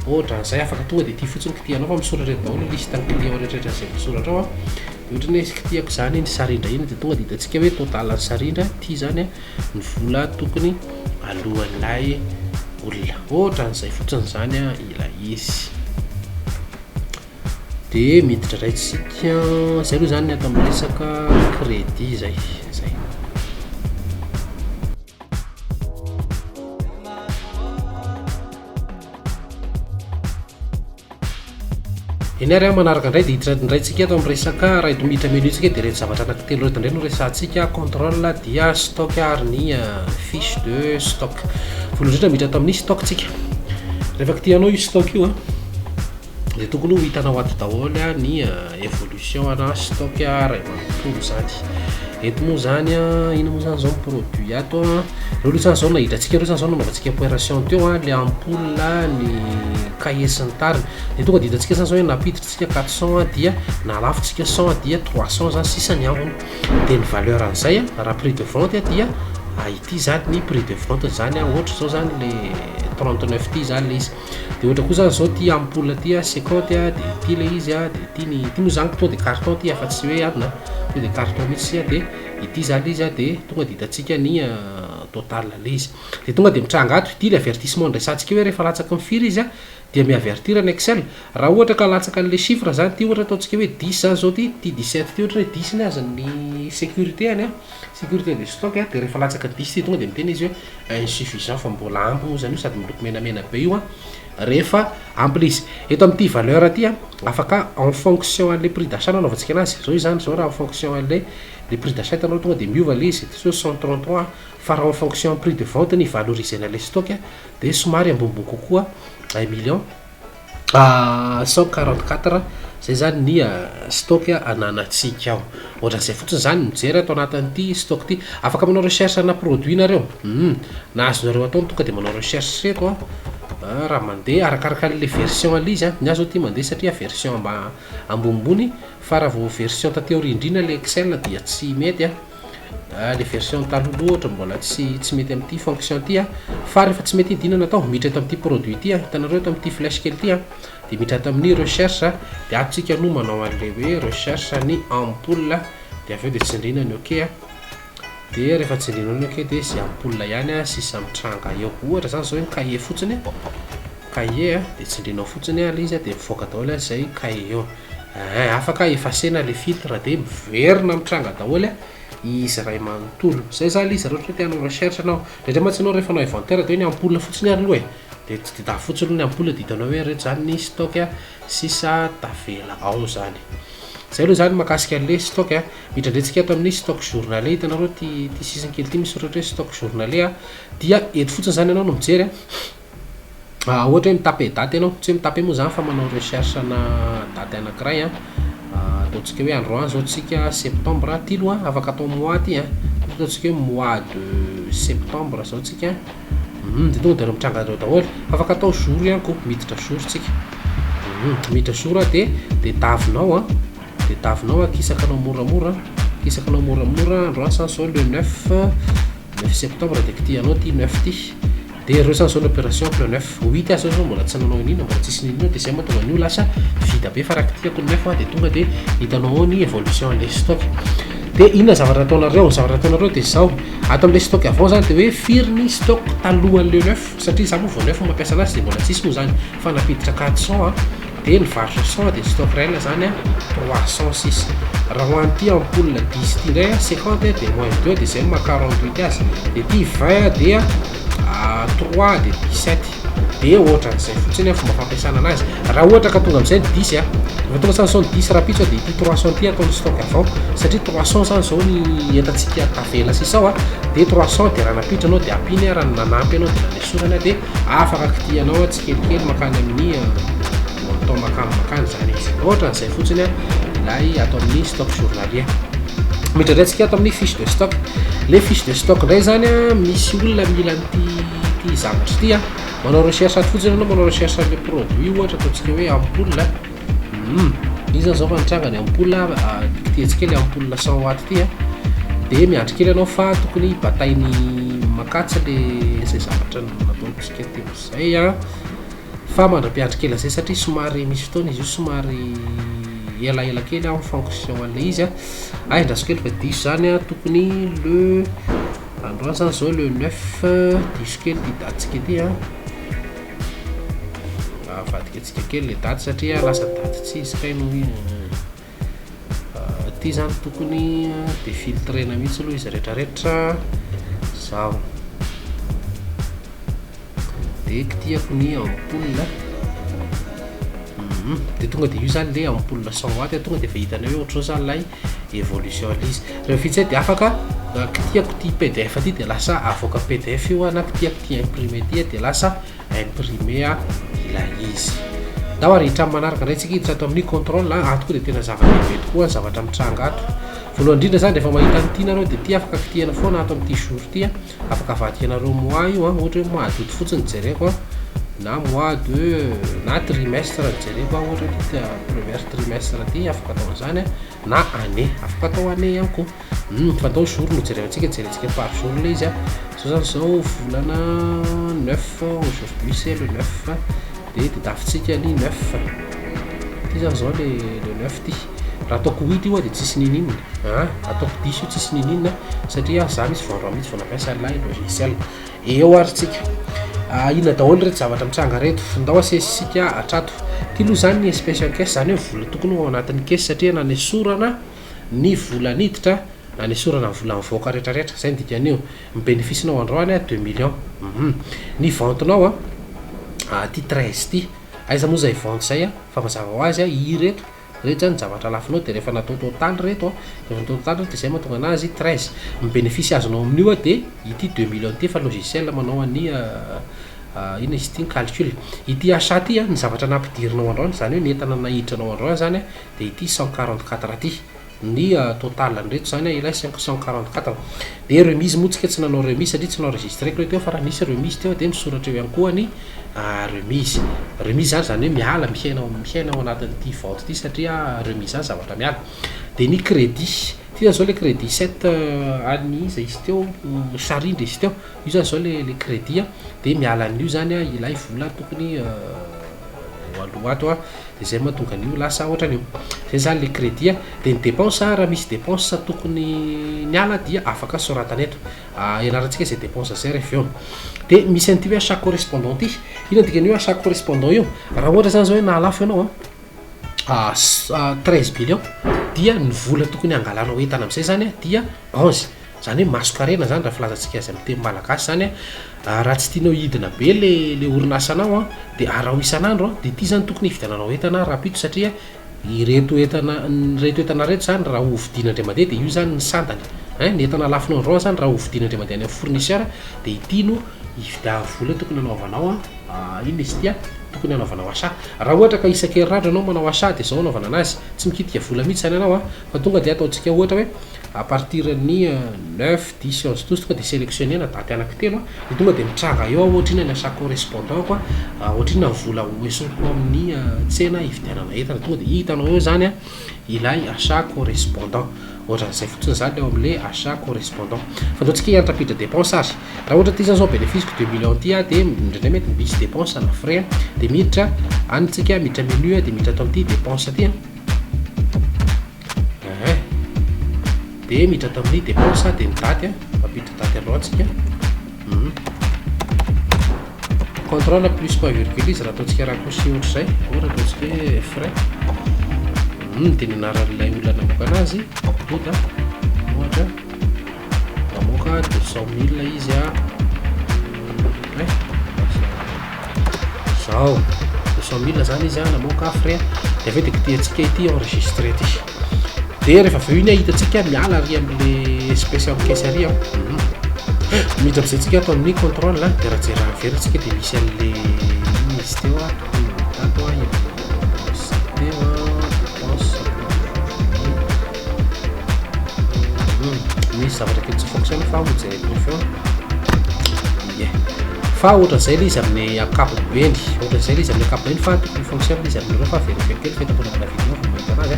Ohatra an'izay, afaka tonga de ty fotsiny kitihanao fa misoratra eto daholo liste ny client rehetrarehetra zay misoratra ao a. De ohatra ny hoe kitiako zany iny sarindra iny, de tonga de hitantsika hoe total ny sarindra ty zany a ny vola tokony alohan'lay olona. Ohatra an'izay fotsiny zany a ilay izy. De miditra ndraytsika zay aloha zany ny atao amy resaka crédit zay. Eny ary a, manaraka indray de hiditra ndraytsika ato amy resaka raha eto miditra menu tsika, de reto zavatra anankitelo reto indray no resahantsika: contrôle, dia stock, ary ny fiche de stock. Voalohany indrindra, miditra ato amin'ny stock tsika. Rehefa kitihanao io stock io a, de tokony ho hitanao ato daholo a ny évolution ana stock ray manontolo zany. Eto moa zany a, ino moa zany zao produit ato a? Reo aloha zany zao nahidrantsika reo zany zao nanaovantsika opération teo a, le ampoule, ny cahier sy ny tariny. De tonga de hitantsika zany zao hoe nampiditra tsika 400 a, dia nalafotsika 100, dia 300 zany sisa ny ambiny. De ny valeur an'izay a, raha prix de vente a, dia ity zany ny prix de vente zany a. Ohatra zao zany le 39 ty zany le izy. De ohatra koa zany zao ty ampoule ty a, 50 a, de ty le izy a, de ty ny ty moa zany tonga de carton ty, afa tsy hoe adina, tonga de carton mihitsy a. De ity zany le izy a, de tonga de hitantsika ny total le izy, de tonga de mitranga ato ity le avertissement ndraisantsika hoe rehefa latsaky ny firy izy a, de miavertir ny Excel. Raha ohatra ka latsaka an'le chiffre zany ty, ohatra ataontsika hoe 10 zany zao ty 17 ty, ohatra hoe 10 ny azy ny sécurité any a, sécurité de stock a, de rehefa latsaka 10 ty, tonga de miteny izy hoe insuffisant, fa mbola ampy moa zany io, sady miloko menamena be io a rehefa ampy le izy. Eto am'ty valeur ty a, afaka en fonction an'le prix d'achat nanaovantsika anazy zao io zany zao. Raha en fonction an'le le prix d'achat, hitanao tonga de miova le izy ty zao 133, fa raha en fonction prix de vente ny valorisena le stock a, de somary ambonimbony kokoa, 1 million 144 zay zany ny stock ananatsika ao. Ohatran'izay fotsiny zany mijery atao anatin'ity stock ty. Afaka manao recherche na produit nareo, na azonareo atao tonga de manao recherche reto a, raha mandeha arakaraka an'le version an'le izy a. Ny azo ty mandeha satria version mba ambonimbony, fa raha vao version taty aoriandrina le Excel dia tsy mety a. Le version talohaloha ohatra mbola tsy mety am'ty fonction ty a. Fa rehefa tsy mety idina natao, miditra eto am'ty produit ty a, hitanareo eto am'ty flèche kely ty a, de miditra ato amin'ny recherche, de ato tsika no manao an'le hoe recherche ny ampoule, de avy eo de tsindrina ny ok a. De rehefa tsindrina ny ok, de zay ampoule ihany a sisa mitranga eo. Ohatra zany zao hoe ny cahier fotsiny, cahier a, de tsindrinao fotsiny a le izy a, de mivoaka daholo a zay cahier eo. Afaka effacena le filtre, de miverina mitranga daholo a izy ray manontolo zay zany le izy. Raha ohatra hoe tianao recherche anao ndraindray mantsy anao rehefa anao inventaire, de hoe ny ampoule fotsiny ary aloha e, de tsy de da fotsiny aloha ny ampoule, de hitanao hoe reto zany ny stock a sisa tavela ao zany. Zay aloha zany mahakasika an'le stock a. Miditra indray tsika ato amin'ny stock journalier. Hitanareo ty sisiny kely ty misy soratra hoe stock journalier a, dia eto fotsiny zany ianao no mijery a. Ohatra hoe mitape daty ianao, tsy hoe mitape moa zany fa manao recherche na daty anankiray a, ataontsika hoe androany zao tsika septembre ty aloha, afaka atao mois ty a, ataontsika hoe mois de septembre zao tsika, de tonga de reo mitranga reo daholo. Afaka atao jour ihany koa, miditra jour tsika, miditra jour a, de davinao a, de davinao akisaka anao moramora, akisaka anao moramora. Androany zany zao le 9 septembre, de kitihanao ty 9 ty, de reo zany zao ny opération le 9 8 azy zao mbola tsy nanao inina, mbola tsisy ninina, de zay mahatonga an'io lasa vide be. Fa raha kitihako ny 9 a, de tonga de hitanao ao ny évolution le stock. De inona zavatra ataonareo? Ny zavatra ataonareo de zao: ato am'le stock avant zany, de hoe firy ny stock talohan'le 9, satria za moa vao 9 mampiasa anazy, de mbola tsisy moa zany, fa napiditra 400 de nivarotra 100, de stock réel zany 306. Raha ho an'ity ampoule 10 ty ndray, 50 de moins 2, de zay maha 48 azy, de ty 20 dia 3 de 17. De ohatran'izay fotsiny fomba fampiasana anazy. Raha ohatra ka tonga am'izay ny 10 efa tonga zany zao ny 10 rapitso, de ty 300 ty ataony stock avant, satria 300 zany zao ny entantsika tavela sisao de 300. De raha napiditra anao de ampiny raha nanampy anao, de nanesorana, de afaka kitianao tsy kelikely makany amin'ny montant makany zany izy. Ohatran'izay fotsiny ilay atao amin'ny stock journalier. Miditra ndray tsika ato amin'ny fiche de stock. Le fiche de stock ndray zany misy olona mila an'ity ty zavatra ty manao recherche ato fotsiny anao, manao recherche le produit, ohatra ataontsika hoe ampoule. Izy zany zao fa nitranga ny ampoule, kitiantsika le ampoule 100 watt ty de miandry kely anao fa tokony batainy makatsy le zay zavatra nataontsika teo zay fa mandra-piandry kely zay, satria somary misy fotoana izy io somary elaela kely en fonction an'le izy ay ndraso kely fa diso zany tokony le androany zany zao le 9, diso kely ty daty-tsika ty avadika atsika kely le daty, satria lasa daty tsy izy kay no ty zany. Tokony de filtrena mihitsy aloha izy rehetrarehetra zao, de kitiako ny ampoule de tonga de io zany le ampoule 100 watt, tonga de efa hitanao hoe ohatr'zao zany lay évolution le izy. Rehefa vita zay, de afaka kitiako ty PDF ty, de lasa avoaka PDF io na kitiako ty imprimé ty, de lasa imprimé ilay izy. Dao ary hiditra amy manaraka ndray tsika, hiditra ato amin'ny contrôle. Ato koa de tena zava-dehibe tokoa ny zavatra mitranga ato. Voalohany indrindra zany, rehefa mahita anyity nareo, de ty afaka kitiana foana ato am'ty jour ty afaka avadikanareo mois io ohatra hoe mois d'août fotsiny jereko na mois de na trimestre jereko ohatra hoe ty premier trimestre ty, afaka atao an'izany na année, afaka atao année ihany koa. Fa atao jour no jerevantsika, jerentsika par jour le izy zao zany zao volana 9, aujourd'hui c'est le 9, de tedavitsika ny 9 ty zany zao le 9 ty. Raha ataoko 8 io de tsisy nininona ataoko 10 io tsisy nininona, satria za misy vao androany mihitsy vao nampiasa lay logiciel eo. Ary tsika inona daholo reto zavatra mitranga reto? Ndao asesisika atrato ty aloha zany ny espèce en caisse, zany hoe vola tokony ho ao anatin'ny caisse, satria nanesorana ny vola niditra, nanesorana ny vola mivoaka rehetrarehetra zay ny dikan'io. Ny bénéfice-nao androany 2 millions. Ny vente-nao ty 13 ty, aiza moa zay vente zay fa mazava ho azy ireto reto zany zavatra lafinao, de rehefa natao total reto rehefa natao total reto, de zay mahatonga anazy 13. Ny bénéfice azonao amin'io de ity 2 millions ty, fa logiciel manao any ina izy ty, ny calcul. Ity achat ty ny zavatra nampidirinao androany, zany hoe ny entana nahiditranao androany zany de ity 144 ty, ny total nreto zany ilay 544. De remise moa tsika tsy nanao remise, satria tsy enregistreko reo teo, fa raha nisy remise teo de misoratra eo ihany koa ny remise. Remise zany hoe miala, mihena ao anatin'ity vente ty, satria remise zany zavatra miala. De ny crédit ty zany zao, le crédit 7 any iza izy teo, sarindra izy teo io zany zao le crédit de miala an'io zany ilay vola tokony ho aloha ato de zay mahatonga an'io lasa ohatran'io zay zany le crédit de ny dépense, raha misy dépense tokony niala dia afaka soratana eto, ianarantsika zay dépense zay rehefa eo. De misy an'ity hoe achat correspondant ty. Ino dikan'io achat correspondant io? Raha ohatra zany zao hoe nahalafo ianao 13 millions, dia ny vola tokony angalanao entana am'izay zany dia 11, zany hoe masokarena zany raha filazantsika azy amy teny malagasy zany raha tsy tianao hidina be le orinasanao de araho isan'andro de ty zany tokony hividiananao entana rapito, satria ireto entana reto entana reto zany raha hovidina indray mandeha, de io zany ny sandany ein ny entana lafinao androany zany raha hovidina indray mandeha any amy fournisseur, de ity no ividiavy vola tokony anaovanao ino izy ty tokony anaovanao achat. Raha ohatra ka isan-kerinandro anao manao achat, de zao anaovana anazy: tsy mikitika vola mihitsy zany anao fa tonga de ataontsika ohatra hoe à partir ny 9, 10, 11, 12, tonga de sélectionnena daty anaky telo de tonga de mitranga eo ohatra ina ny achat correspondant koa, ohatra inona ny vola hoesoriko amin'ny tsena hividianana entana, tonga de hitanao eo zany ilay achat correspondant. Ohatran'izay fotsiny zany eo am'le achat correspondant. Fa ataontsika hianatra ampiditra dépense ary. Raha ohatra ty zany zao bénéfice-ko 2 millions ty de indraindray mety misy dépense na frais de miditra any tsika, miditra menu de miditra ato am'ty dépense ty. De miditra ato amin'ny dépense, de ny daty a, mampiditra daty androany tsika. Contrôle plus point virgule izy raha ataontsika raccourci ohatr'izay, ohatra ataontsika hoe frais. De ny anaran'ilay olona namoaka anazy, Doda ohatra, namoaka 200 000 izy a, e zao 200 000 zany izy a namoaka frais. De aveo de kitihantsika ity enregistrer ty, de rehefa aveo iny a hitatsika miala ary am'le espèce amy caisse ary a. Miditra am'izay tsika ato amin'ny contrôle, de raha jery veritsika de misy an'le iny izy teo a, tokony tato a izy teo a, dépense. Misy zavatra kely tsy fonctionne fa hojereko feo ie, fa ohatran'izay le izy amin'ny ankapobeny, ohatran'izay le izy amin'ny ankapobeny, fa tokony fonctionne izy aminareo, fa vérifier kely fa hitako namana vidéo vao mahita anazy a,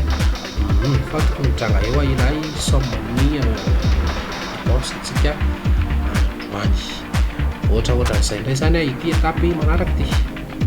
fa tokony mitranga eo a ilay somme ny dépense tsika androany. Ohatra ohatran'izay indray zany a ity étape manaraky ty.